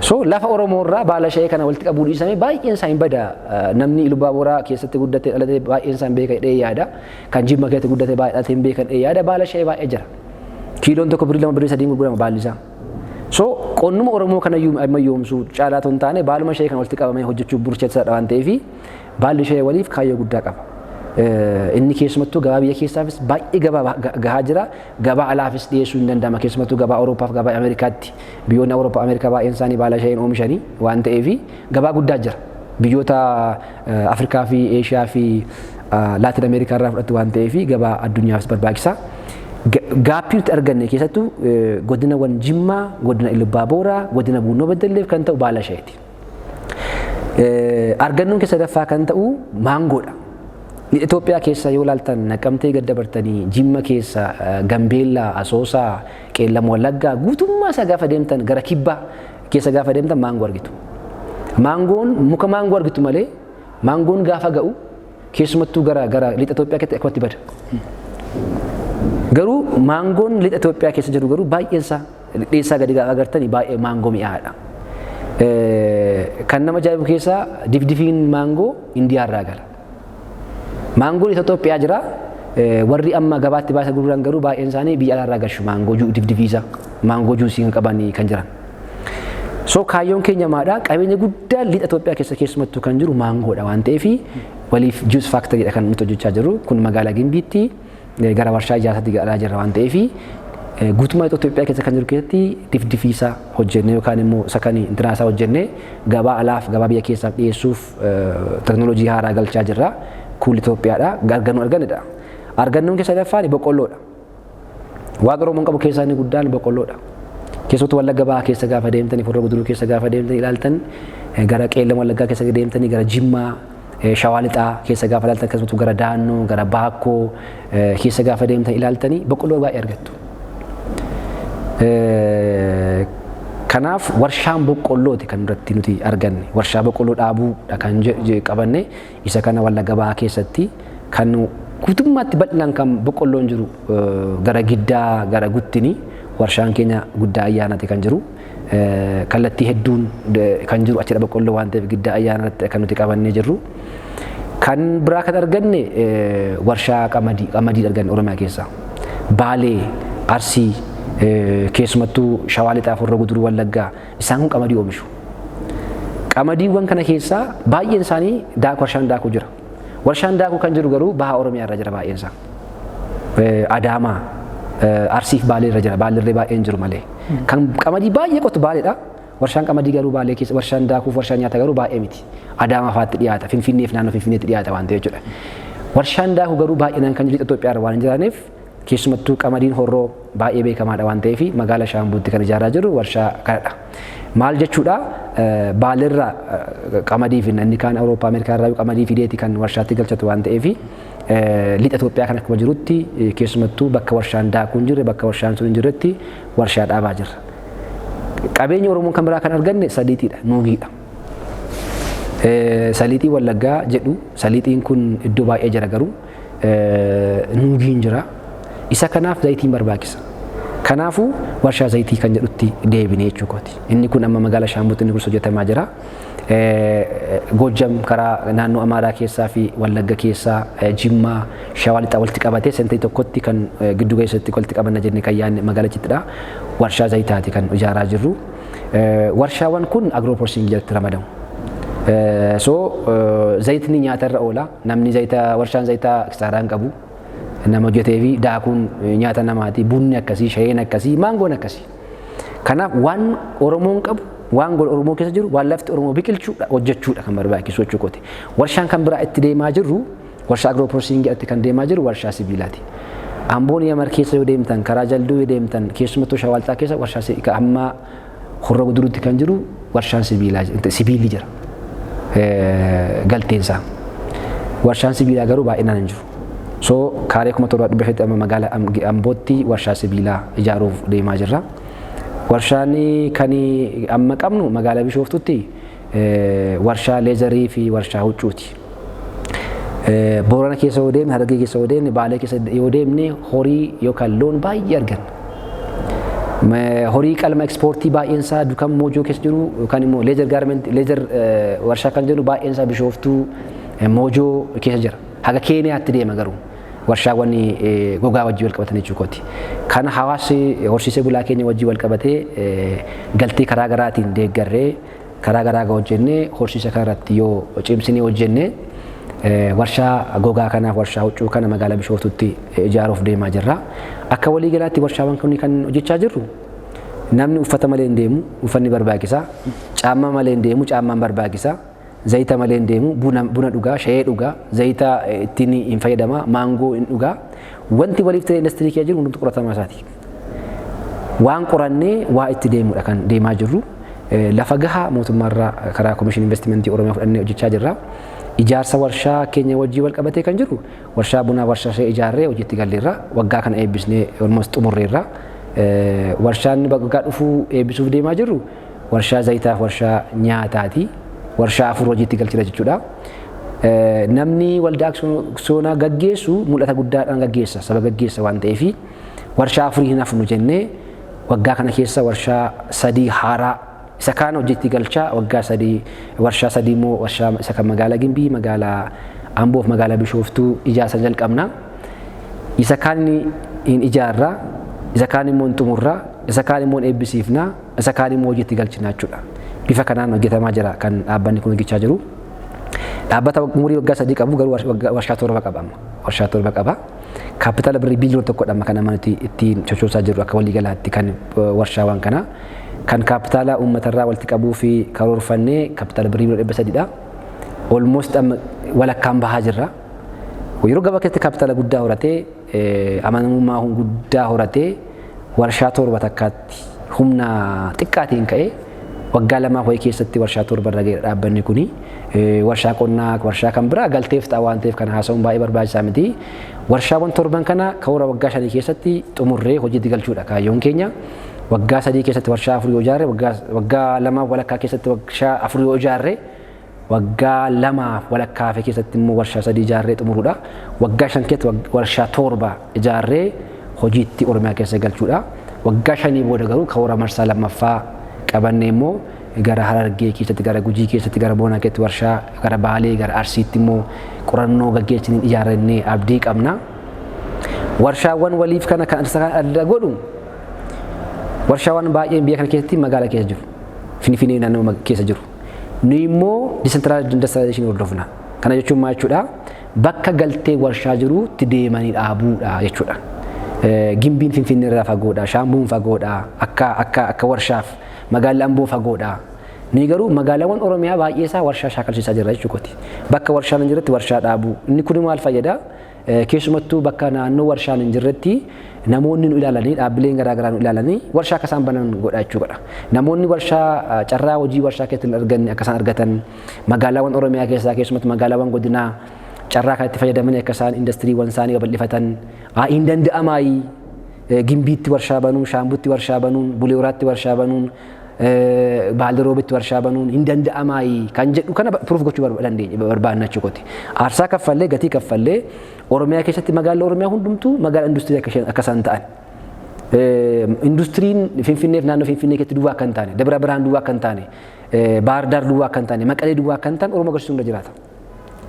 C: So lafa Oromoo irraa baala shayee kana walitti qabuu dhiisame baay'een isaa hin bada. Namni Iluu Booraa keessatti guddate dhalate baay'een isaa hin beeka jedhee yaada. Kan Jimma keessatti guddate baay'ee dhalate hin beekan jedhee yaada. Baala shayee baay'ee jira. Kiiloon tokko birrii 2, birrii 3 gurgurama baalli isaa. So qonnuma Oromoo kana ammayyoomsuu caalaa otoo hin taane baaluma shayee kana walitti qabamee hojjechuuf murteessaadha waan ta'eef baalli shayee waliif kaayyoo guddaa qaba. Inni keessumattuu gabaa biyya keessaafis baay'ee gabaa gahaa jira. Gabaa alaafis dhiyeessuu hin danda'ama. Keessumattuu gabaa Awuroopaaf gabaa Ameerikaatti, biyyoonni Awurooppaa, Ameerikaa baay'een isaanii baala shayeen oomishanii waan ta'eef gabaa guddaa jira. Biyyoota Afrikaa fi Eeshiyaa fi Laatin Ameerikaa irraa fudhatu waan ta'eef gabaa addunyaafis barbaachisa. Gapii nuti arganne keessattuu godinawwan Jimmaa, godina Iluu Booraa, godina Buunoo Beddelleef kan ta'u baala shayeeti. Argannoon keessa sadaffaa kan ta'u maangoodha. Itoophiyaa keessa yoo ilaaltan Naqamtee gad dabartanii Jimma keessa, Gambeellaa, Asoosaa, Qeellam Wallaggaa guutummaa isaa gaafa deemtan, gara kibbaa keessa gaafa deemtan maangoo argitu. Maangoon muka maangoo argitu malee maangoon gaafa ga'u keessumattuu gara lixa Itoophiyaa keessatti akkamatti bada. Garuu maangoon lixa Itoophiyaa keessa jiru garuu baay'een isaa dheessaa gadi gaafa agartanii baay'ee maangoo mi'aadha. Kan nama ajaa'ibu keessaa difdifiin maangoo Indiyaa irraa gala. Maangoon Itoophiyaa jira. Warri amma gabaatti baasan gurguran garuu baay'een isaanii biyya alaarraa galchu maangoo difdifiisa maangoo juusii kan qabanii kan jiran. So kaayyoon keenya maadha? Qabeenya guddaa lixa Itoophiyaa keessa keessumattuu kan jiru maangoodha waan ta'eef Waliif Juice Factoryidha kan nuti hojjechaa jirru. Kun magaalaa Gimbiitti gara warshaa ijaarsaatti galaa jirra waan ta'eef guutummaa Itoophiyaa keessa kan jiru keessatti difdifiisa hojjennee yookaan immoo isa kan intinaasaa hojjennee gabaa alaaf gabaa biyya keessaaf dhiyeessuuf teknooloojii haaraa galchaa jirra. Kuul Itoophiyaadha. Argannoo argannedha. Argannoon keessa sadaffaan boqqolloodha. Waaqa Oromoon qabu keessaa inni guddaan boqqolloodha. Keessattuu Wallagga Bahaa keessa gaafa deemtanii, Horroo Guduruu keessa gaafa deemtanii ilaaltan, gara Qeellam Wallaggaa keessa deemtanii, gara Jimmaa, Shawaa Lixaa keessa gaafa ilaaltan, akkasumas gara Daannoo, gara Baakkoo keessa gaafa deemtan ilaaltanii boqqolloo baay'ee argattu. Kanaaf warshaan boqqollooti kan irratti nuti arganne. Warshaa boqqolloo dhaabuudha kan qabanne. Isa kana Wallagga Bahaa keessatti kan guutummaatti bal'inaan kan boqqolloon jiru gara Giddaa, gara Guttini warshaan keenya Guddaa Ayyaanaati kan jiru. Kallattii hedduun kan jiru achidha boqqolloo waan ta'eef Giddaa Ayyaanaatti kan nuti qabannee jirru. Kan biraa kan arganne warshaa qamadii arganne Oromiyaa keessaa. Baalee, Arsii, keessumattuu Shawaa Lixaa, Horroo Guduruu Wallaggaa isaan kun qamadii oomishu. Qamadiiwwan kana keessaa baay'een isaanii warshaan daakuu jira. Warshaan daakuu kan jiru garuu baha Oromiyaa irra jira baay'een isaa. Adaamaa, Arsiif Baalee irra jira. Baalirree baay'een jiru malee. Kan qamadii baay'ee qotu Baaleedha. Warshaan qamadii garuu Baalee keessa, warshaan daakuuf warshaan nyaata garuu baay'ee miti. Adaamaa fa'aatti dhiyaata. Finfinneef naannoo Finfinneetti dhiyaata waan ta'eef jechuudha. Warshaan daakuu garuu baay'inaan kan jiru lixa Itoophiyaa irra waan hin jiraanneef keessumattuu qamadiin Horroo baay'ee beekamaadha waan ta'eef magaala Shaambuutti kan ijaaraa jiru warshaa kanadha. Maal jechuudha? Baalirraa qamadii fi inni kaan Awurooppaa Ameerikaa irraa qamadii fideeti kan warshaatti galchatu waan ta'eef lixa Itoophiyaa kan akkuma jirutti keessumattuu bakka warshaan daakuu hin jirre, bakka warshaan sun hin jirretti warshaa dhaabaa jirra. Qabeenya Oromoon kan biraa kan arganne saliixiidha, nuugiidha. Saliixii Wallaggaa jedhu, saliixiin kun iddoo baay'ee jira garuu nuugiin jira. Isa kanaaf zayitiin barbaachisa. Kanaafuu warshaa zayitii kan jedhutti deebine jechuu kooti. Inni kun amma magaala Shaambuutti inni kunis hojjetamaa jira. Goojjam karaa naannoo Amaaraa keessaa fi Wallagga keessaa, Jimmaa, Shawaa Lixaa walitti qabatee sentarii tokkotti kan giddu galeessatti walitti qabanna jennee kan yaadne magaalichittidha. Warshaa zayitaati kan ijaaraa jirru. Warshaawwan kun agro processing jalatti ramadamu. So zayitni nyaatarra oola. Namni zayita warshaan zayitaa kisaaraa hin qabu. Nama hojjetee fi daakuun nyaata namaati. Bunni akkasii, shayeen akkasii, maangoon akkasii. Kanaaf waan Oromoon qabu, waan gola Oromoo keessa jiru, waan lafti Oromoo biqilchuudha hojjechuudha kan barbaachisu jechuu kooti. Warshaan kan biraa itti deemaa jirru, warshaa agro processing itti kan deemaa jiru warshaa sibiilaati. Amboon Yamar keessa yoo deemtan, karaa Jalduu yoo deemtan, keessumattuu Shawaa Lixaa keessa warshaa hamma Horroo Guduruutti kan jiru warshaan sibiilaa sibiilli jira. Galteensaa. Warshaan sibiilaa garuu baay'inaan hin jiru. So kaaree 7500 amma magaala Ambootti warshaa sibiilaa ijaaruuf deemaa jirra. Warshaan kan amma qabnu magaalaa Bishooftutti warshaa leezarii fi warshaa huccuuti. Boorana keessa yoo deemne, Harargee keessa yoo deemne, Baalee keessa yoo deemne horii yookaan loon baay'ee arganna. Horii qalma ekspoortii baay'een isaa Dukam Moojoo keessa jiru yookaan immoo leather garment leather warshaa kan jedhu baay'een isaa Bishooftuu, Moojoo keessa jira. Haga Keeniyaatti deema garuu warshaawwan gogaa wajjin wal qabatan jechuu kooti. Kana hawaasni horsiisee bulaa keenya wajjin wal qabatee galtee karaa garaatiin deeggarree karaa garaa hojjennee horsiisa kanarratti yoo cimsinee hojjenne warshaa gogaa kanaaf warshaa huccuu kana magaalaa Bishooftuutti ijaaruuf deemaa jirra. Akka waliigalaatti warshaawwan kun kan hojjechaa jirru namni uffata malee hin deemu, uffanni barbaachisa. Caammaa malee hin deemu, caammaan barbaachisa. Zayita malee hin deemu, buna dhugaa, shayee dhugaa, zayita ittiin hin fayyadama, maangoo hin dhugaa. Wanti waliif ta'e industirii keessa jiru hundumtu qoratamaa isaati. Waan qorannee waa itti deemudha kan deemaa jirru. Lafa gahaa mootummaarraa karaa Komishinii Investimentii Oromiyaa fudhannee hojjechaa jirra. Ijaarsa warshaa keenya wajjin wal qabatee kan jiru warshaa bunaa warshaa ishee ijaarree hojiitti galleerra. Waggaa kana eebbisnee almost xumurreerra. Warshaan waggaa dhufuu eebbisuuf deemaa jirru warshaa zayitaaf warshaa nyaataati. Warshaa 4 hojiitti galchina jechuudha. Namni waldaa aksiyoonaa gaggeessu mul'ata guddaadhaan gaggeessa, saba gaggeessa waan ta'eef warshaa 4 hin hafnu jennee waggaa kana keessa warshaa 3 haaraa isa kaan hojiitti galchaa waggaa 3 warshaa 3 immoo warshaa isa kan magaalaa Gimbii, magaalaa Amboof magaalaa Bishooftuu ijaarsa jalqabna. Isa kaan hin ijaarraa, isa kaan immoo hin xumurraa, isa kaan immoo hin eebbisiifnaa, isa kaan immoo hojiitti galchinaa jechuudha. Bifa kanaan hojjetamaa jira kan dhaabbanni kun hojjechaa jiru. Dhaabbata umurii waggaa 3 qabu garuu warshaa 7 qaba amma. Warshaa 7 qaba. Kaapitaala birrii biiliyoona 1dha amma kan amma nuti ittiin sochoosaa jirru akka waliigalaatti kan warshaawwan kana. Kan kaapitaala uummatarraa walitti qabuu fi karoorfannee kaapitaala birrii miliyoona 300dha. Almost amma walakkaan bahaa jirra. Yeroo gabaa keessatti kaapitaala guddaa horatee, amanamummaa guddaa horatee, warshaa 7 takkaatti humna xiqqaatiin ka'ee waggaa 2 wayii keessatti warshaa 7 irra ga'eera dhaabbanni kuni. Warshaa qonnaa, warshaa kan biraa galteef ta'a waan ta'eef kana haasa'uun baay'ee barbaachisaa miti. Warshaawwan 7 kana karoora waggaa 5 keessatti xumurree hojiitti galchuudha kaayyoon keenya. Waggaa 3 keessatti warshaa 4 yoo ijaarre, waggaa 2 walakkaa keessatti warshaa 4 yoo ijaarre, waggaa 2 walakkaa hafe keessatti immoo warshaa 3 ijaarree xumuruudha. Waggaa 5 keessatti warshaa 7 ijaarree hojiitti Oromiyaa keessa galchuudha. Waggaa 5 booda garuu karoora marsaa 2ffaa qabannee immoo gara Harargee keessatti, gara Gujii keessatti, gara Boonaa keessatti warshaa, gara Baalee, gara Arsiitti immoo qorannoo gaggeessiniin ijaarrannee abdii qabna. Warshaawwan waliif kana kan adda godhu, warshaawwan baay'een biyya kana keessatti magaala keessa jiru. Finfinnee naannoo keessa jiru. Nuyi immoo decentralized industrialization hordofna. Kana jechuun maal jechuudha? Bakka galtee warshaa jirutti deemanii dhaabuudha jechuudha. Gimbiin Finfinnee irraa fagoodha, Shaambuun fagoodha, akka warshaaf magaalli Amboo fagoodha. Nuyi garuu magaalaawwan Oromiyaa baay'ee isaa warshaa shaakalchiisaa jirra jechuudha. Bakka warshaan hin jirretti warshaa dhaabuu. Inni kun maal fayyada? Keessumattuu bakka naannoo warshaan hin jirretti namoonni nu ilaalanii, dhaabbileen garaagaraa nu ilaalanii warshaa akka isaan banan godha jechuudha. Namoonni warshaa carraa hojii warshaa keessatti hin arganne akka isaan argatan, magaalaawwan Oromiyaa keessaa keessumatti magaalaawwan godinaa carraa kanatti fayyadamanii akka isaan indastiriiwwan isaanii babal'ifatan, hin danda'amaayi Gimbiitti warshaa banuun, Shaambutti warshaa banuun, Bulee Horaatti warshaa banuun, Baaleroobitti warshaa banuun hin danda'amaayi kan jedhu kana proof gochuu dandeenya barbaanna jechuudha. Aarsaa kaffallee, gatii kaffallee, Oromiyaa keessatti magaalli Oromiyaa hundumtuu magaala industirii akka isaan ta'an. Industiriin Finfinneef naannoo Finfinnee keessatti duwwaa akka hin taane, Dabra Birhaan duwwaa akka hin taane, Baahir Daar duwwaa akka hin taane, Maqalee duwwaa akka hin taane Oromoo agarsiisuu irra jiraata.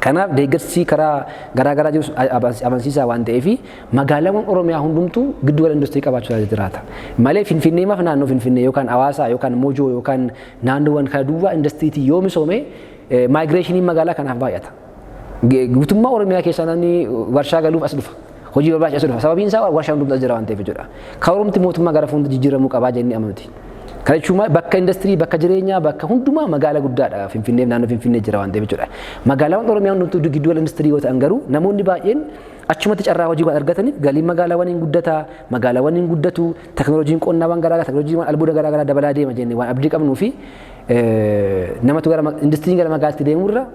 C: Kanaaf deeggarsi karaa garaa garaa jirus amansiisaa waan ta'eef magaalaawwan Oromiyaa hundumtuu giddu gala industirii qabaachuu irra jiraata. Malee Finfinnee maaf naannoo Finfinnee yookaan Hawaasaa yookaan Mojoo yookaan naannoowwan kana duwwaa industiriitiin yoo misoome migrationiin magaalaa kanaaf baay'ata. Guutummaa Oromiyaa keessaa namni warshaa galuuf as dhufa. Hojii barbaacha as dhufa. Sababiin isaa warshaa hundumtuu as jira waan ta'eef jechuudha. Karoorumti mootummaa gara fuuldura jijjiiramuu qabaa jennee amanuti. Kana jechuun maal? Bakka industirii, bakka jireenyaa, bakka hundumaa magaala guddaadha. Finfinneef naannoo Finfinnee jira waan ta'eef jechuudha. Magaalaawwan Oromiyaa hundumtuu giddu gala industirii yoo ta'an garuu namoonni baay'een achumatti carraa hojii waan argataniif galiin magaalaawwan hin guddata, magaalaawwan hin guddatu, teknooloojiin qonnaawwan garaagaraa, teknooloojiiwwan albuuda garaagaraa dabalaa deema jennee waan abdii qabnuu fi namatu gara industiriin gara magaalaatti deemurra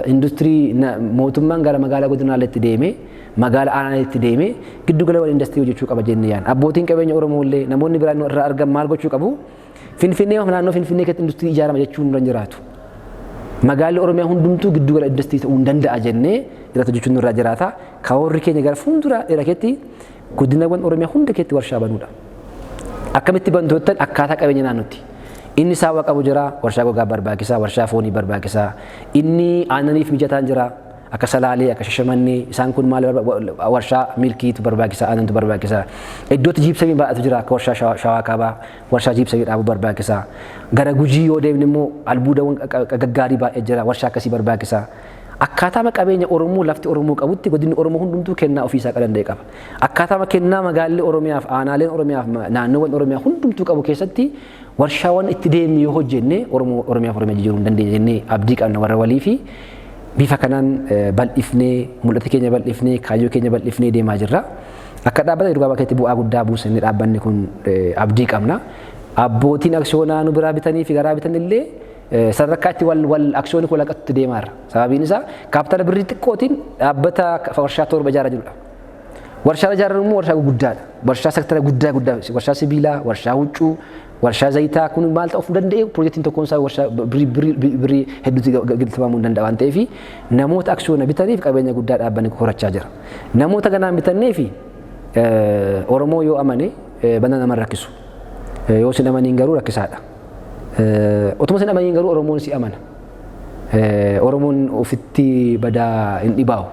C: industirii mootummaan gara magaalaa godinaaleetti deemee, magaala aanaaleetti deemee giddu gala industirii hojjechuu qaba jennee yaadna. Abbootiin qabeenya Oromoo illee namoonni biraan irraa argan maal gochuu qabu? Finfinnee naannoo Finfinnee keessatti industirii ijaarama jechuun nurra hin jiraatu. Magaalli Oromiyaa hundumtuu giddu gala industirii ta'uu hin danda'a jennee irratti hojjechuun nurraa jiraata. Karoorri keenya gara fuuldura dheeraa keessatti godinawwan Oromiyaa hunda keessatti warshaa banuudha. Akkamitti bantu jettan, akkaataa qabeenya naannootti. Inni saawwa qabu jira, warshaa gogaa barbaachisaa, warshaa foonii barbaachisaa. Inni aannaniif mijataan jira, akka Salaalee, akka Shashamannee, isaan kun maal, warshaa milkiitu barbaachisaa, aannantu barbaachisaa. Iddootti jiibsamii baay'atu jira, akka warshaa Shawaa Kaabaa, warshaa jiibsamii dhaabuu barbaachisaa. Gara Gujii yoo deemne immoo albuudawwan gaggaarii baay'ee jira, warshaa akkasii barbaachisaa. Akkaataa qabeenya Oromoo, lafti Oromoo qabutti godinni Oromoo hundumtuu kennaa ofiisaa danda'e qaba. Akkaataa kennaa magaalli Oromiyaaf, aanaaleen Oromiyaaf, naannoowwan Oromiyaa hundumtuu qabu keessatti warshaawwan itti deemne yoo hojjenne Oromoo Oromiyaaf Oromiyaa jijjiiruu hin dandeenya jennee abdii qabna warra walii fi bifa kanaan bal'ifnee, mul'ata keenya bal'ifnee, kaayyoo keenya bal'ifnee deemaa jirra. Akka dhaabbata yeroo gabaabaa keessatti bu'aa guddaa buusanii dhaabbanni kun abdii qabna. Abbootiin aksiyoonaa nu biraa bitanii fi garaa bitan illee sadarkaa itti wal wal aksiyoonii kun walaqatutti deemaa jirra. Sababiin isaa kaapitaala birrii xiqqootiin dhaabbata warshaa 7 ijaaraa jirudha. Warshaa ijaaran immoo warshaa guguddaadha. Warshaa sektara guddaa guddaa, warshaa sibiilaa, warshaa huccuu, warshaa zayitaa kun maal ta'uu danda'e, piroojeektiin tokkoon isaa warshaa birrii hedduutti galfamuu hin danda'a waan ta'eef namoota aksiyoona bitaniif qabeenya guddaa dhaabbanni horachaa jira. Namoota ganaan bitannee fi Oromoo yoo amane bana nama rakkisu. Yoo sin amaniin garuu rakkisaadha. Otuma sin amaniin garuu Oromoon si amana. Oromoon ofitti badaa hin dhibaa'u.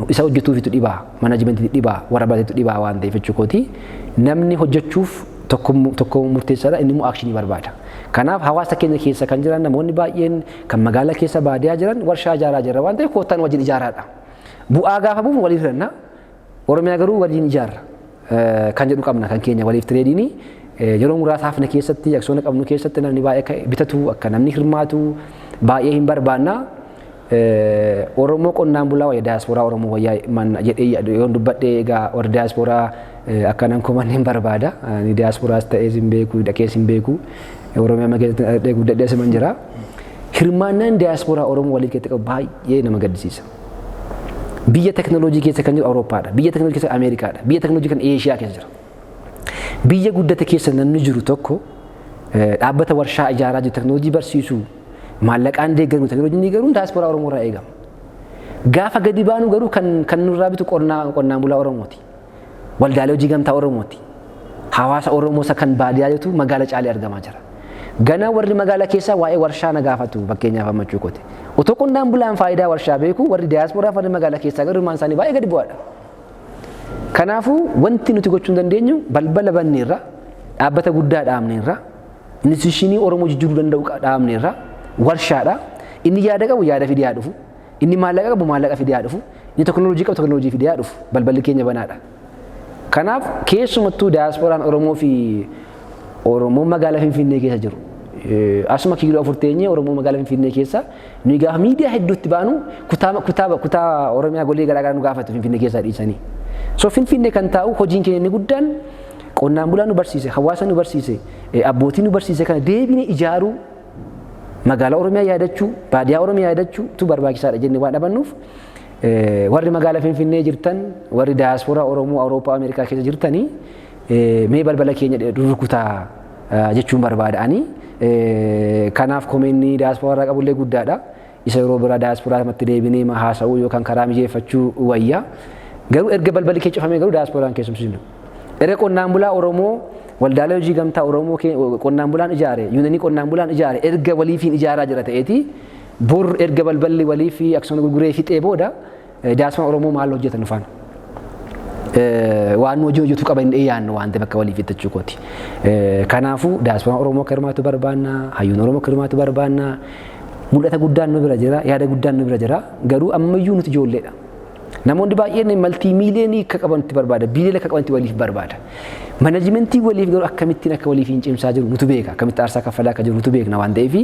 C: Isa hojjetuufitu dhibaa, manajimentii dhibaa, warra barateetu dhibaa waan ta'eef jechuu kooti. Namni hojjechuuf tokko murteessaadha, inni immoo action barbaada. Kanaaf hawaasa keenya keessa kan jiran namoonni baay'een kan magaalaa keessa baadiyyaa jiran warshaa ijaaraa jirra waan ta'eef koottaan wajjin ijaaraadha. Bu'aa gaafa buufu waliif hiranna. Oromiyaa garuu waliin ijaarra kan jedhu qabna kan keenya waliif tireediinii yeroo muraasa hafne keessatti aksoona qabnu keessatti namni baay'ee akka bitatu akka namni hirmaatu baay'ee hin barbaanna. Oromoo qonnaan bulaa wayya daayaspooraa Oromoo wayyaa jedhee yoon dubbadhee egaa warri daayaspooraa akka nan komanne hin barbaada. Ani daayaspooraas ta'ee hin beeku dhaqees hin beeku. Oromiyaa keessatti guddadhee asiman jira. Hirmaannaan daayaspooraa Oromoo waliif keessatti qabu baay'ee nama gaddisiisa. Biyya teknooloojii keessa kan jiru Awurooppaadha. Biyya teknooloojii keessa Ameerikaadha. Biyya teknooloojii kan Eeshiyaa keessa jira. Biyya guddate keessa namni jiru tokko dhaabbata warshaa ijaaraa jiru teknooloojii barsiisu maallaqaan deeggaru teknooloojii garuu daayaspooraa Oromoo irraa eegama. Gaafa gadi baanu garuu kan nurraa bitu qonnaan bulaa Oromooti. Waldaalee hojii gamtaa Oromooti. Hawaasa Oromoo isa kan baadiyyaa jirtu magaala caalee argamaa jira. Ganaa warri magaalaa keessaa waa'ee warshaa na gaafatu fakkeenyaaf ammachuu kooti. Otoo qonnaan bulaan faayidaa warshaa beeku warri daayaspooraa warri magaalaa keessaa garuu hirmaan isaanii baay'ee gadi bu'aadha. Kanaafuu wanti nuti gochuu hin dandeenyu balbala banneerra, dhaabbata guddaa dhaabneerra, instituushinii Oromoo jijjiiruu danda'u dhaabneerra, warshaadha. Inni yaada qabu yaada fidee haa dhufu. Inni maallaqa qabu maallaqa fidee haa dhufu. Inni teknooloojii qabu teknooloojii fidee haa dhufu. Balballi keenya banaadha. Kanaaf keessumattuu daayasporaan Oromoo fi Oromoon magaalaa Finfinnee keessa jiru. Asuma kiiloo 4 teenyee Oromoo magaalaa Finfinnee keessa nuyi gaafa miidiyaa hedduutti baanu kutaa Oromiyaa golee garaagaraa nu gaafatu Finfinnee keessaa dhiisanii. So Finfinnee kan taa'u hojiin keenya inni guddaan qonnaan bulaa nu barsiise, hawaasa nu barsiise, abbootii nu barsiise kana deebinee ijaaruu magaalaa Oromiyaa yaadachuu, baadiyyaa Oromiyaa yaadachuu tu barbaachisaadha jennee waan dhabannuuf warri magaalaa Finfinnee jirtan, warri daayaspooraa Oromoo Awurooppaa Ameerikaa keessa jirtanii mee balbala keenya rukutaa jechuun barbaada'anii. Kanaaf komeenni daayaspooraa irraa qabullee guddaadha. Isa yeroo biraa daayaspooraa matti deebinee haasa'uu yookaan karaa mijeeffachuu wayya. Garuu erga balballi kee cufamee garuu daayasporaan keessumsiisnu. Erga qonnaan bulaa Oromoo waldaalee hojii gamtaa Oromoo qonnaan bulaan ijaare, yuunanii qonnaan bulaan ijaare erga waliifiin ijaaraa jira ta'eeti bor erga balballi walii fi aksiyoona gurguree fixee booda daayasporaan Oromoo maal hojjetan dhufaan? Waan hojii hojjetu qaba hin dhiyaannu waan ta'eef akka waliif jechuu kooti. Kanaafuu daayasporaan Oromoo akka hirmaatu barbaanna, hayyuun Oromoo akka hirmaatu barbaanna. Mul'ata guddaan nu bira jira, yaada guddaan nu bira jira. Garuu ammayyuu nuti ijoolleedha. Namoonni baay'een maltii miiliyoonii akka qabanitti barbaada, biiliyoona akka qabanitti waliif barbaada. Manajimentii waliif garuu akkamittiin akka waliif hin cimsaa jiru nutu beeka, akkamitti aarsaa kaffalaa akka jiru nutu beekna waan ta'eef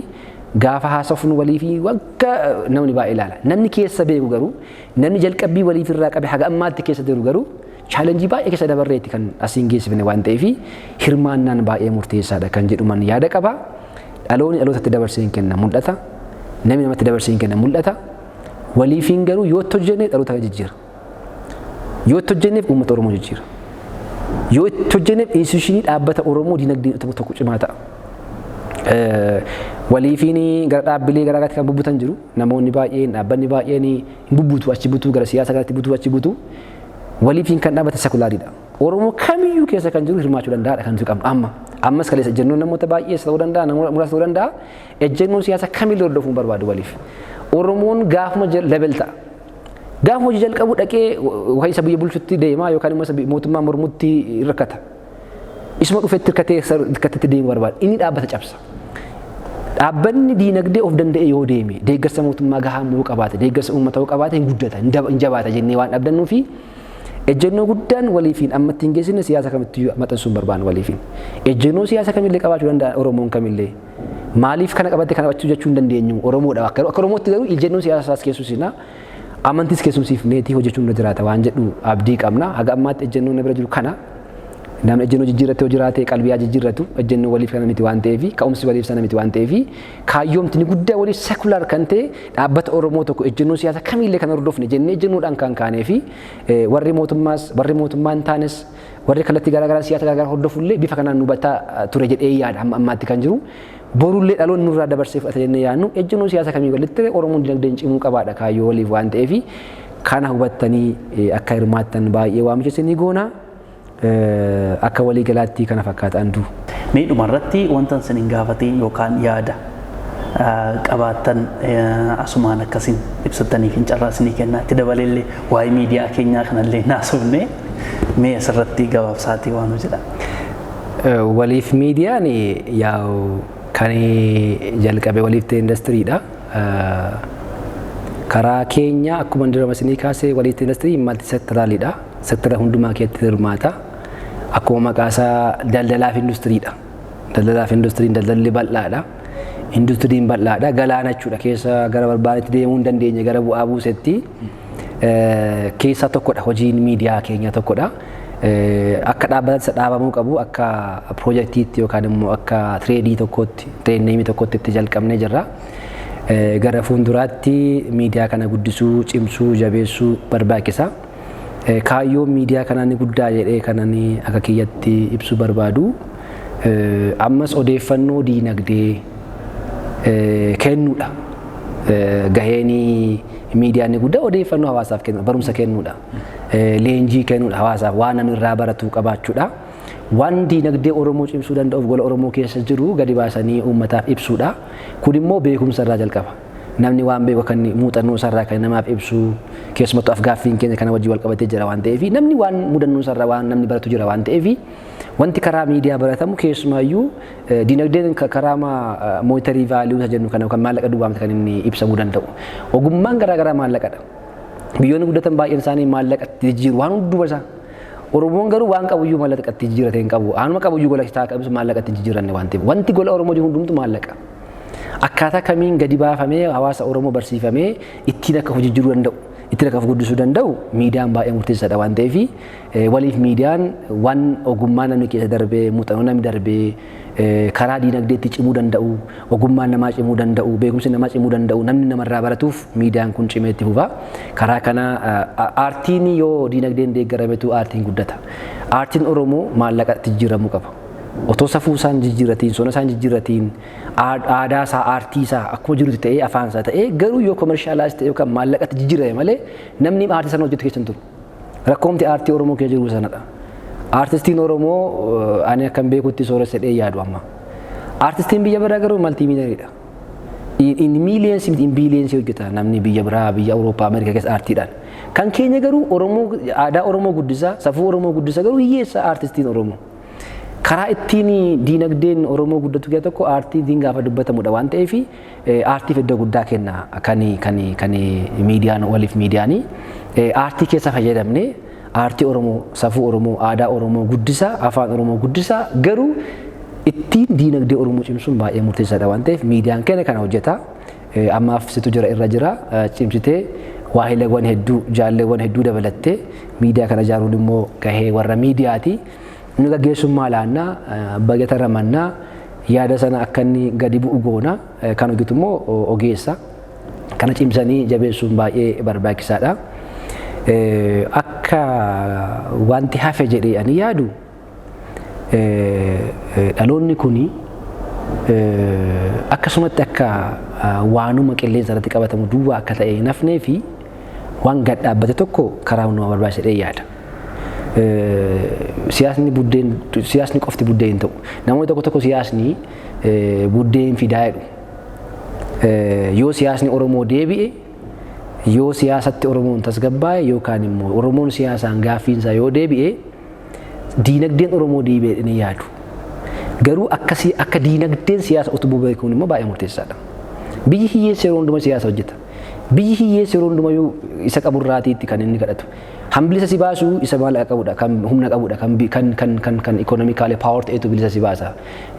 C: gaafa haasofnu waliif wagga namni baay'ee ilaala. Namni keessa beeku garuu namni jalqabbii waliif irraa qabe haga ammaatti keessa jiru garuu chaalenjii baay'ee keessa dabarreetti kan asiin geessifne waan ta'eef hirmaannaan baay'ee murteessaadha kan jedhuman yaada qaba. Dhaloonni dhalootatti dabarsee hin kenna mul'ata. Namni namatti dabarsee hin kenna mul'ata. Waliifiin garuu yoo itti hojjenne dhaloota jijjiira. Yoo itti hojjenneef uummata Oromoo jijjiira. Yoo itti hojjenneef instituushinii dhaabbata Oromoo dinagdee tokko cimaa ta'a. Waliifiin gara dhaabbilee garaagaraatti kan bubbutan jiru. Namoonni baay'een dhaabbanni baay'een hin bubbutu achi butu gara siyaasa kanatti butu achi butu. Waliifiin kan dhaabbate sekulaariidha. Oromoo kamiyyuu keessa kan jiru hirmaachuu danda'aadha kan nuti qabnu amma. Ammas kaleessa ejjennoon namoota baay'ees ta'uu danda'a, namoota muraasa ta'uu danda'a. Ejjennoon siyaasa kamillee hordofuun barbaadu waliif. Oromoon gaafuma level ta'a. Gaafuma hojii jalqabu dhaqee yookaan isa biyya bulchutti deema yookaan immoo isa mootummaa mormutti rakkata. Isuma dhufetti hirkateetti deemuu barbaada. Inni dhaabbata cabsa. Dhaabbanni diinagdee of danda'e yoo deeme deeggarsa mootummaa gahaa yoo qabaate deeggarsa uummataa yoo qabaate hin guddata hin jabaata jennee waan dhabdannuu fi ejjennoo guddaan waliifiin ammatti hin geessine siyaasa kamittiyyuu maxxansuu hin barbaannu waliifiin. Ejjennoo siyaasa kamillee qabaachuu danda'a Oromoon kamillee. Maaliif kana qabatte kana qabachuu jechuu hin dandeenyu Oromoodha. Akka Oromootti garuu ejjennoo siyaasa isaas keessumsiisna. Amantiis keessumsiifneetii hojjechuun irra jiraata waan jedhu abdii qabna. Haga ammaatti ejjennoon na bira jiru kana. Namni ejjennoo jijjiirratti yoo jiraate qalbii haa jijjiirratu. Ejjennoo waliif kana miti waan ta'eef ka'umsi waliif sana miti waan ta'eef kaayyoomti ni guddaa waliif sekular kan ta'e dhaabbata Oromoo tokko ejjennoo siyaasa kamiillee kan hordofne jennee ejjennoodhaan kan kaanee fi warri mootummaas warri mootummaa hin taanes warri kallattii garaagaraa siyaasa garaagaraa hordofullee bifa kanaan nu hubataa ture jedhee yaada hamma ammaatti kan jiru. Borullee dhaloonni nurraa dabarsee fudhata jennee yaadnu ejjennoo siyaasa kamii walitti Oromoon dinagdeen cimuu qabaadha kaayyoo waliif waan ta'eef kana hubattanii akka hirmaattan baay'ee waamicha isinii goona. Akka waliigalaatti kana fakkaata anduu.
A: Mee dhumarratti wanta isin hin gaafatiin yookaan yaada Qabaattan asumaan akkasiin ibsattaniif hin carraa isinii kennaa. Itti dabaleellee waa'ee miidiyaa keenyaa kanallee naasofne mee asirratti gabaabsaatii waan jedha.
C: Waliif miidiyaan yaa'u kan jalqabe Waliif ta'e indastiriidha. Karaa keenya akkuma dura isinii kaasee, Waliif ta'e indastirii multi sectoralidha. Sektara hundumaa keessatti hirmaata. Akkuma maqaa isaa daldalaa fi industiriidha. Daldalaa fi industiriin daldalli bal'aadha. Industiriin bal'aadha. Galaana jechuudha. Keessa gara barbaadetti deemuu hin dandeenye gara bu'aa buusetti. Keessaa tokkodha. Hojiin miidiyaa keenya tokkodha. Akka dhaabbataatti isa dhaabamuu qabu, akka piroojeektiitti yookaan immoo akka trade tokkotti, trade name tokkotti itti jalqabnee jirra. Gara fuulduraatti miidiyaa kana guddisuu, cimsuu, jabeessuu barbaachisa. Kaayyoon miidiyaa kanaa inni guddaa jedhee kanan akka kiyyatti ibsuu barbaadu ammas odeeffannoo diinagdee kennuudha. Gaheen miidiyaa inni guddaa odeeffannoo hawaasaaf kennuudha, barumsa kennuudha, leenjii kennuudha, hawaasaaf waan namni irraa baratu qabaachuudha. Waan diinagdee Oromoo cimsuu danda'uuf gola Oromoo keessa jiru gadi baasanii uummataaf ibsuudha. Kun immoo beekumsa irraa jalqaba. Namni waan beeku kan muuxannoo isaarraa kan namaaf ibsu, keessumattuu afgaaffiin keenya kana wajjin wal qabatee jira waan ta'eef, namni waan mudannoo isaarraa waan namni baratu jira waan ta'eef, wanti karaa miidiyaa baratamu keessumaayyuu diinagdeen karaa monetary value isa jennu kana yookaan maallaqa duwwaa kan inni ibsamuu danda'u. Ogummaan garaa garaa maallaqadha. Biyyoonni guddatan baay'een isaanii maallaqatti jijjiiru waan hunduma isaa. Oromoon garuu waan qabuyyuu maallaqatti jijjiirate hin qabu. Waanuma qabuyyuu gola isaa qabus maallaqatti jijjiiranne waan ta'eef. Wanti gola Oromoo jiru hundumtu maallaqa. Akkaataa kamiin gadi baafamee hawaasa Oromoo barsiifamee ittiin akka hojii jiruu danda'u, ittiin akka of guddisuu danda'u miidiyaan baay'ee murteessaadha waan ta'eef, waliif miidiyaan waan ogummaa namni keessa darbee, muuxannoo namni darbee, karaa diinagdeetti cimuu danda'u, ogummaan namaa cimuu danda'u, beekumsi namaa cimuu danda'u, namni namarraa baratuuf miidiyaan kun cimee itti fufa. Karaa kana aartiin yoo diinagdeen deeggarametu aartiin guddata. Aartiin Oromoo maallaqatti jijjiiramuu qaba. Otoo safuu isaan jijjiiratiin, sona isaan jijjiiratiin, aadaa isaa, aartii isaa akkuma jirutti ta'ee, afaan isaa ta'ee, garuu yoo commercialize ta'e yookaan maallaqatti jijjiirame malee namni aartii sana hojjetu keessa hin turu. Rakkoomti aartii Oromoo keessa jiru sanadha. Aartistiin Oromoo ani akkan beekutti sooressa jedhee yaadu amma. Aartistiin biyya biraa garuu multimillionairedha. In millions miti, in billions hojjeta namni biyya biraa, biyya Awurooppaa, Ameerikaa keessa aartiidhaan. Kan keenya garuu Oromoo aadaa Oromoo guddisa, safuu Oromoo guddisa, garuu hiyyeessa aartistiin Oromoo. Karaa ittiin diinagdeen Oromoo guddatu keessaa tokko aartiin gaafa dubbatamudha waan ta'eef, aartiif iddoo guddaa kenna kan miidiyaan waliif miidiyaanii. Aartii keessa fayyadamne aartii Oromoo, safuu Oromoo, aadaa Oromoo guddisa, afaan Oromoo guddisa, garuu ittiin diinagdee Oromoo cimsuun baay'ee murteessaadha waan ta'eef miidiyaan keenya kana hojjeta. Ammaaf situ jira irra jira, cimsitee waahilawwan hedduu, jaalleewwan hedduu dabalattee miidiyaa kana ijaaruun immoo gahee warra miidiyaati. Nu gaggeessummaa laannaa, bajata ramannaa, yaada sana akka inni gadi bu'u goona, kan hojjetu immoo ogeessa. Kana cimsanii jabeessuun baay'ee barbaachisaadha. Akka wanti hafe jedhee ani yaadu, dhaloonni kuni akkasumatti akka waanuma qilleensa irratti qabatamu duwwaa akka ta'e hin hafnee fi waan gad dhaabbate tokko karaa hundumaa barbaachisa jedhee yaada. Siyaasni buddeen, siyaasni qofti buddeen hin ta'u. Namoonni tokko tokko siyaasni buddeen fidaa jedhu. Yoo siyaasni Oromoo deebi'e, yoo siyaasatti Oromoon tasgabbaa'e, yookaan immoo Oromoon siyaasaan gaaffiinsaa yoo deebi'e, diinagdeen Oromoo deebi'e ni yaadu. Garuu akkasii akka diinagdeen siyaasa utubuu beekuun immoo baay'ee murteessaadha. Biyyi hiyyeessi yeroo hundumaa siyaasa hojjeta. Biyyi hiyyeessi yeroo hundumayyuu isa qaburraatiitti kan inni kadhatu. Han bilisa si baasu isa maallaqa qabudha, kan humna qabudha, kan economically power ta'etu bilisa si baasa.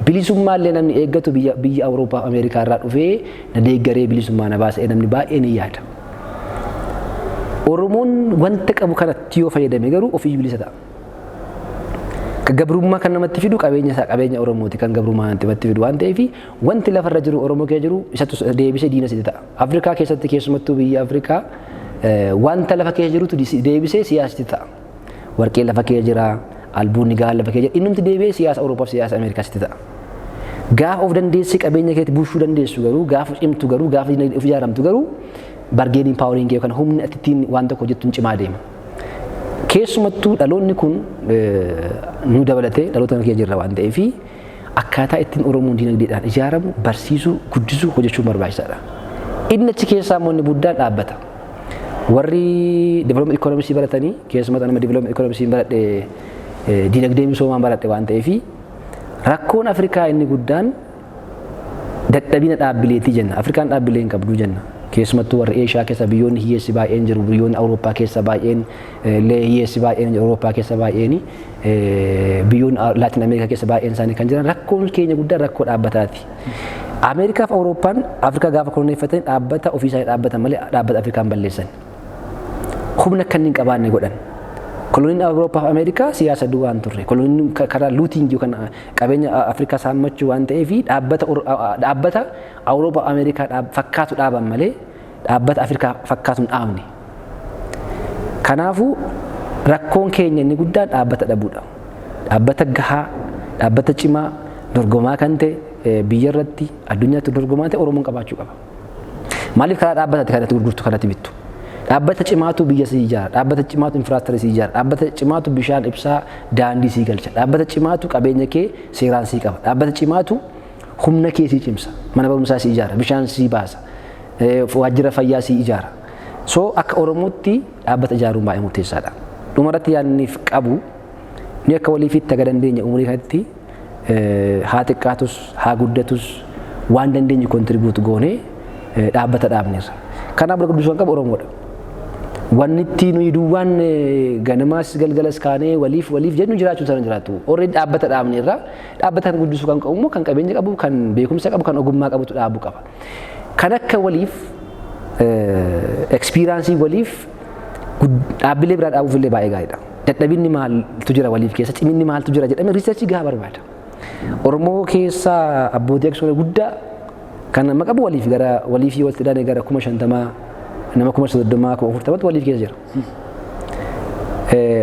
C: Bilisummaallee namni eeggatu biyya Awurooppaa, Ameerikaa irraa dhufee na deeggaree bilisummaa na baasa namni baay'ee ni yaada. Oromoon wanta qabu kanatti yoo fayyadame garuu ofii bilisa ta'a. Gabrummaa kan namatti fidu qabeenya isaa, qabeenya Oromooti kan gabrummaa namatti fidu waan ta'eef, wanti lafarra jiru Oromoo keessa jiru isatu deebisee diina sitti ta'a. Afrikaa keessatti, keessumattuu biyya Afrikaa, wanta lafa keessa jirutu deebisee siyaasatti ta'a. Warqee lafa keessa jira, albuunni gahaan lafa keessa jira, innumti deebi'ee siyaasa Awurooppaa fi siyaasa Ameerikaa sitti ta'a. Gaafa of dandeessee qabeenya keetti bulchuu dandeessu garuu, gaafa cimtu garuu, gaafa of ijaaramtu garuu, bargaining poweriin kee yookaan humni ati ittiin waan tokko hojjettu cimaa deema. Keessumattuu dhaloonni kun nu dabalatee dhaloota kana keessa jirra waan ta'eef, Akkaataa ittiin Oromoon diinagdeedhaan ijaaramu barsiisuu, guddisuu, hojjechuun barbaachisaadha. Inni achi keessaa immoo inni guddaan dhaabbata. Warri development economics baratanii, keessumaa nama development economics baradhe, diinagdee misoomaan baradhe waan ta'eef, rakkoon Afrikaa inni guddaan dadhabina dhaabbileetii jenna. Afrikaan dhaabbilee hin qabdu jenna. Keessumattuu warri Eeshiyaa keessa biyyoonni hiyyeessi baay'een jiru, biyyoonni Awurooppaa keessa baay'een illee hiyyeessi baay'een jiru, Awurooppaa keessa baay'een, biyyoonni Laatin Ameerikaa keessa baay'een isaanii kan jiran, rakkoon keenya guddaan rakkoo dhaabbataati. Ameerikaa fi Awurooppaan Afrikaa gaafa koloneeffatan dhaabbata ofii isaanii dhaabbatan malee dhaabbata Afrikaan balleessan. Humna akka inni hin qabaanne godhan. Koloniin Awurooppaa fi Ameerikaa siyaasa duwwaa hin turre. Koloniin karaa looting yookaan qabeenya Afrikaa saammachuu waan ta'eef dhaabbata Awurooppaa fi Ameerikaa fakkaatu dhaaban malee dhaabbata Afrikaa fakkaatu hin dhaabne. Kanaafuu rakkoon keenya inni guddaan dhaabbata dhabuudha. Dhaabbata gahaa, dhaabbata cimaa, dorgomaa kan ta'e, biyya irratti addunyaatti dorgomaa ta'e Oromoon qabaachuu qaba. Maaliif? Karaa dhaabbataatti kanatti gurgurtu, kanatti bittu. Dhaabbata cimaatu biyya si ijaara, dhaabbata cimaatu infrastructure si ijaara, dhaabbata cimaatu bishaan, ibsaa, daandii si galcha, dhaabbata cimaatu qabeenya kee seeraan si qaba, dhaabbata cimaatu humna kee si cimsa, mana barumsaa si ijaara, bishaan si baasa, waajjira fayyaa si ijaara. So akka Oromootti dhaabbata ijaaruun baay'ee murteessaadha. Dhumarratti yaadniif qabu, ni akka waliifitti aga dandeenya umurii kanatti haa xiqqaatus haa guddatus waan dandeenyu contribute goonee dhaabbata dhaabneerra. Kanaaf guddisuu kan qabu Oromoodha. Wanni itti nuyi duwwaan ganamaas galgalas kaanee waliif waliif jennu jiraachuu sana jiraatu. Already dhaabbata dhaabneerra. Dhaabbata kan guddisuu kan qabu immoo kan qabeenya qabu, kan beekumsa qabu, kan ogummaa qabutu dhaabuu qaba. Kan akka waliif experience waliif dhaabbilee biraa dhaabuuf illee baay'ee gaariidha. Dadhabinni maaltu jira waliif keessa, ciminni maaltu jira jedhamee research gahaa barbaada. Oromoo keessa abbootii aksiyoona guddaa kan nama qabu waliif gara waliif walitti hidhanii gara 50,000, nama 30,000, 40,000tti waliif keessa jira.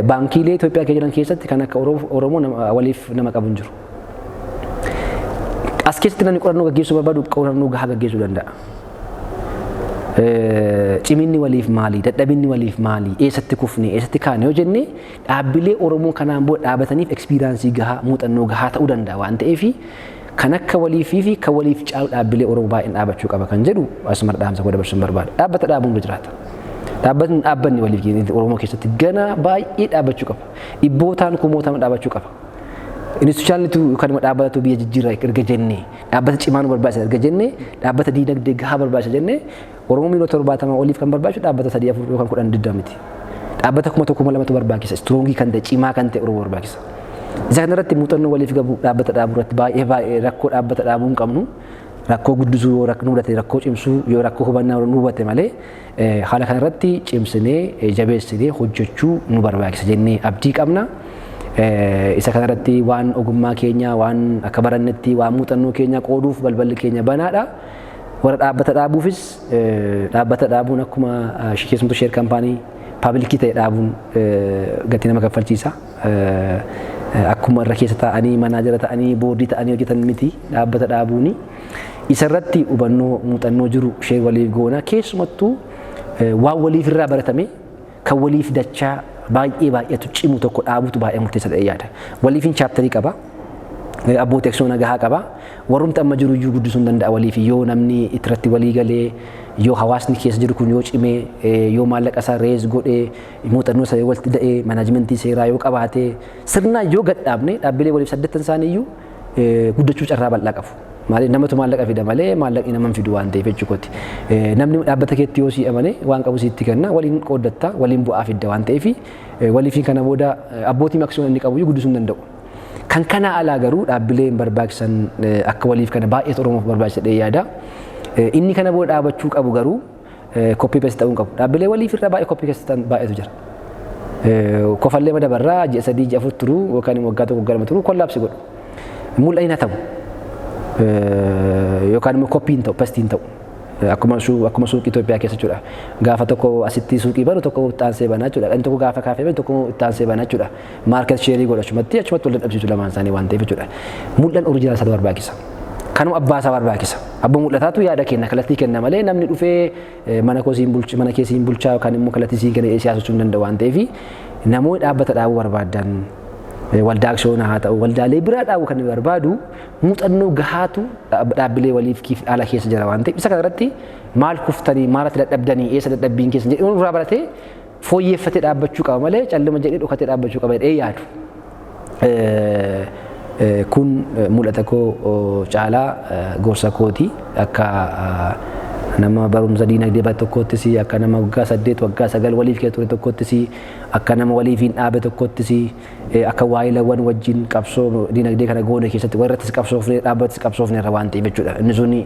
C: Baankiilee Itoophiyaa keessa jiran keessatti kan akka Oromoo waliif nama qabu hin jiru. As keessatti namni qorannoo gaggeessuu barbaadu qorannoo gahaa gaggeessuu danda'a. Ciminni waliif maali? Dadhabinni waliif maali? Eessatti kufne? Eessatti kaane yoo jenne, dhaabbilee Oromoo kanaan booda dhaabataniif experience gahaa, muuxannoo gahaa ta'uu danda'a waan ta'eef, kan akka waliifii fi kan waliif caalu dhaabbilee Oromoo baay'een dhaabachuu qaba kan jedhu asuma dhaamsa koo dabarsuun barbaada. Dhaabbata dhaabuun jiraata. Dhaabbatni dhaabbanni waliif Oromoo keessatti gana baay'ee dhaabbachuu qaba. Dhibbootaan kumootaan dhaabachuu qaba. Institutionalitu yookaan immoo dhaabbatatu biyya jijjiirra erga jennee, dhaabbata cimaa nu barbaachisa erga jennee, dhaabbata diinagdee gahaa barbaachisa jennee, Oromoo miiliyoona 70 oliif kan barbaachisu dhaabbata sadii, afur yookaan 10, 20 miti. Dhaabbata 1000, 2000tu barbaachisa. Strong kan ta'e, cimaa kan ta'e Oromoo barbaachisa. Isa kanarratti muuxannoo waliif gabu dhaabbata dhaabuu irratti baay'ee baay'ee rakkoo dhaabbata dhaabuu hin qabnu. Rakkoo guddisuu yoo nu mudate, rakkoo cimsuu yoo rakkoo hubannaa nu hubate malee, haala kanarratti cimsinee jabeessinee hojjechuu nu barbaachisa jennee abdii qabna. Isa kanarratti waan ogummaa keenya, waan akka barannetti, waan muuxannoo keenya qooduuf balballi keenya banaadha. Warra dhaabbata dhaabuufis, dhaabbata dhaabuun akkuma keessumattuu share company public ta'e dhaabuun gatii nama kaffalchiisa. Akkuma irra keessa taa'anii manager ta'anii board ta'anii hojjetan miti dhaabbata dhaabuuni. Isarratti hubannoo muuxannoo jiru share waliif goona, keessumattuu waan waliif irraa baratame kan waliif dachaa baay'ee baay'eetu cimu tokko dhaabutu baay'ee murteessa ta'ee yaada. Waliifin chapter qaba. Abbootii aksiyoona gahaa qaba. Warrumti amma jiru iyyuu guddisuu hin danda'a waliif, yoo namni irratti walii galee, yoo hawaasni keessa jiru kun yoo cimee, yoo maallaqa isaa raise godhee, muuxannoo isaa yoo walitti da'ee, management seeraa yoo qabaatee, sirnaan yoo gadhaabne, dhaabbilee waliif saddeettan isaanii iyyuu guddachuu carraa bal'aa qabu. Maaliif? Namatu maallaqa fida malee maallaqni nama hin fidu waan ta'eef jechuudha. Namni dhaabbata keetti yoo si amane waan qabu sitti kenna, waliin qooddatta, waliin bu'aa fidda waan ta'eef, waliif kana booda abbootii aksiyoona inni qabu guddisuu hin danda'u. Kan kana alaa garuu dhaabbileen barbaachisan akka waliif kana baay'eetu Oromoof barbaachisa jedhee yaada. Inni kana booda dhaabachuu qabu garuu copy paste ta'uu hin qabu. Dhaabbilee waliif irraa baay'ee copy paste ta'an baay'eetu jira. Kofallee madabarraa ji'a 3, ji'a 4 turuu yookaan waggaa 1, waggaa 2 turuu collapse godhu. Mul'ina ta'u yookaan immoo copy hin ta'u, paste hin ta'u. Akkuma suuqii Itoophiyaa keessa jechuudha. Gaafa tokko asitti suuqii banu tokko itti aansee banaa jechuudha. Inni tokko gaafa kaafee banu tokko itti aansee banaa jechuudha. Market share godhu achumatti achumatti wal dadhabsiisu lamaan isaanii waan ta'eef jechuudha. Mul'an original isaa barbaachisa. Kanuma abbaa isaa barbaachisa. Abbaa mul'ataatu yaada kenna, kallattii kenna malee namni dhufee mana koo siin bulcha, mana kee siin bulchaa yookaan immoo kallattii siin kenna siyaasachuu hin danda'u waan ta'eef, namoonni dhaabbata dhaabuu barbaadan Waldaa aksiyoonaa haa ta'u, waldaalee biraa dhaabuu kan barbaadu, muuxannoo gahaatu dhaabbilee waliif kiif ala keessa jira waan ta'eef, isa kanarratti maal kuftanii, maalatti dadhabdanii, eessa dadhabbiin keessa jedhee irraa baratee fooyyeffatee dhaabbachuu qaba malee calluma jedhee dhokatee dhaabbachuu qaba jedhee yaadu. Kun mul'ata koo caalaa gorsa kooti. Akka nama barumsa diinagdee barate tokkottis, akka nama waggaa 8, waggaa 9 waliif keessa ture tokkottis, akka nama waliif hin dhaabe tokkottis, akka waayilawwan wajjin qabsoo diinagdee kana goone keessatti warrattis qabsoofne, dhaabbattis qabsoofne irra waan ta'eef jechuudha. Inni suni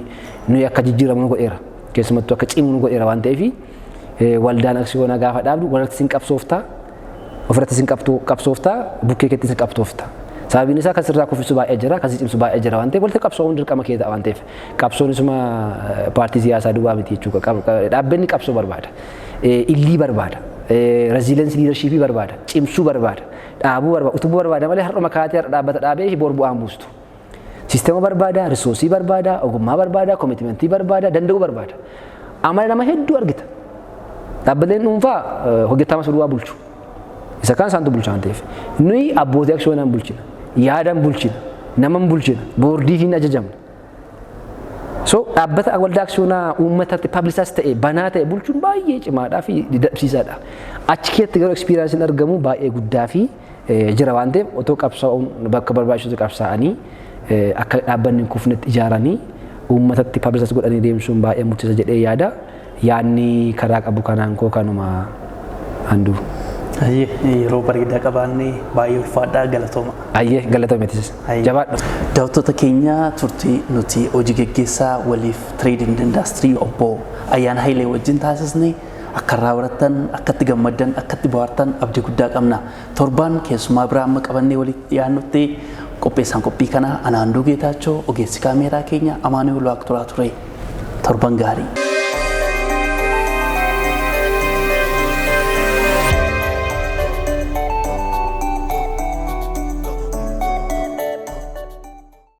C: nuyi akka jijjiiramu nu godheera. Keessumattuu akka cimu nu godheera waan ta'eef, waldaan aksiyoonaa gaafa dhaabdu warrattis hin qabsooftaa, ofirrattis hin qabsooftaa, bukkee keettis hin qabsoofta. Sababiin isaa kan sirraa kuffisu baay'ee jira, kan si cimsu baay'ee jira waan ta'eef, walitti qabsoon dirqama kee ta'a waan ta'eef. Qabsoon isuma paartii siyaasaa duwwaa miti jechuudha. Dhaabbanni qabsoo barbaada. Illii barbaada. Resilience leadershipii barbaada. Cimsuu barbaada. Dhaabuu barbaada. Utubuu barbaada malee har'uma kaatee har'a dhaabbata dhaabee bor bu'aan buustu. Sisteema barbaada, resourceii barbaada, ogummaa barbaada, commitmentii barbaada, danda'uu barbaada. Amala nama hedduu argita. Dhaabbileen dhuunfaa hojjetaa masa duwwaa bulchu. Isa kaan isaantu bulcha waan ta'eef. Nuyi abbootii aksiyoonaan bulchina. Yaadaan bulchina. Naman bulchina. Boordiitiin ajajamna. So dhaabbata waldaa aksiyoonaa uummatatti publicize ta'e, banaa ta'e bulchuun baay'ee cimaadhaa fi dadhabsiisaadha. Achi keessatti garuu experienceiin argamu baay'ee guddaa fi jira waan ta'eef, otoo qabsaa'uun bakka barbaachisutti qabsaa'anii, akka dhaabbanni hin kufnetti ijaaranii, uummatatti publicize godhanii deemsuun baay'ee murteessa jedhee yaada. Yaadni karaa qabu kanaan koo kanuma handuu.
A: Ayyee, yeroo bareedaa qabaannee, baay'ee ulfaadhaa, galatooma.
C: Ayyee, galatoometis. Jabaadhu.
A: Daawwattoota keenya, turtii nuti hojii geggeessaa waliif Trading Industry obbo Ayyaana Hayilee wajjin taasisne akka irraa barattan, akkatti gammaddan, akkatti bohaartan abdii guddaa qabna. Torbaan keessumaa biraa amma qabannee walitti dhiyaannutti, qopheessaan qophii kanaa Anaanduu Geetaachoo, ogeessi kaameeraa keenya Amaanu'el Waaqturaa ture. Torban gaarii.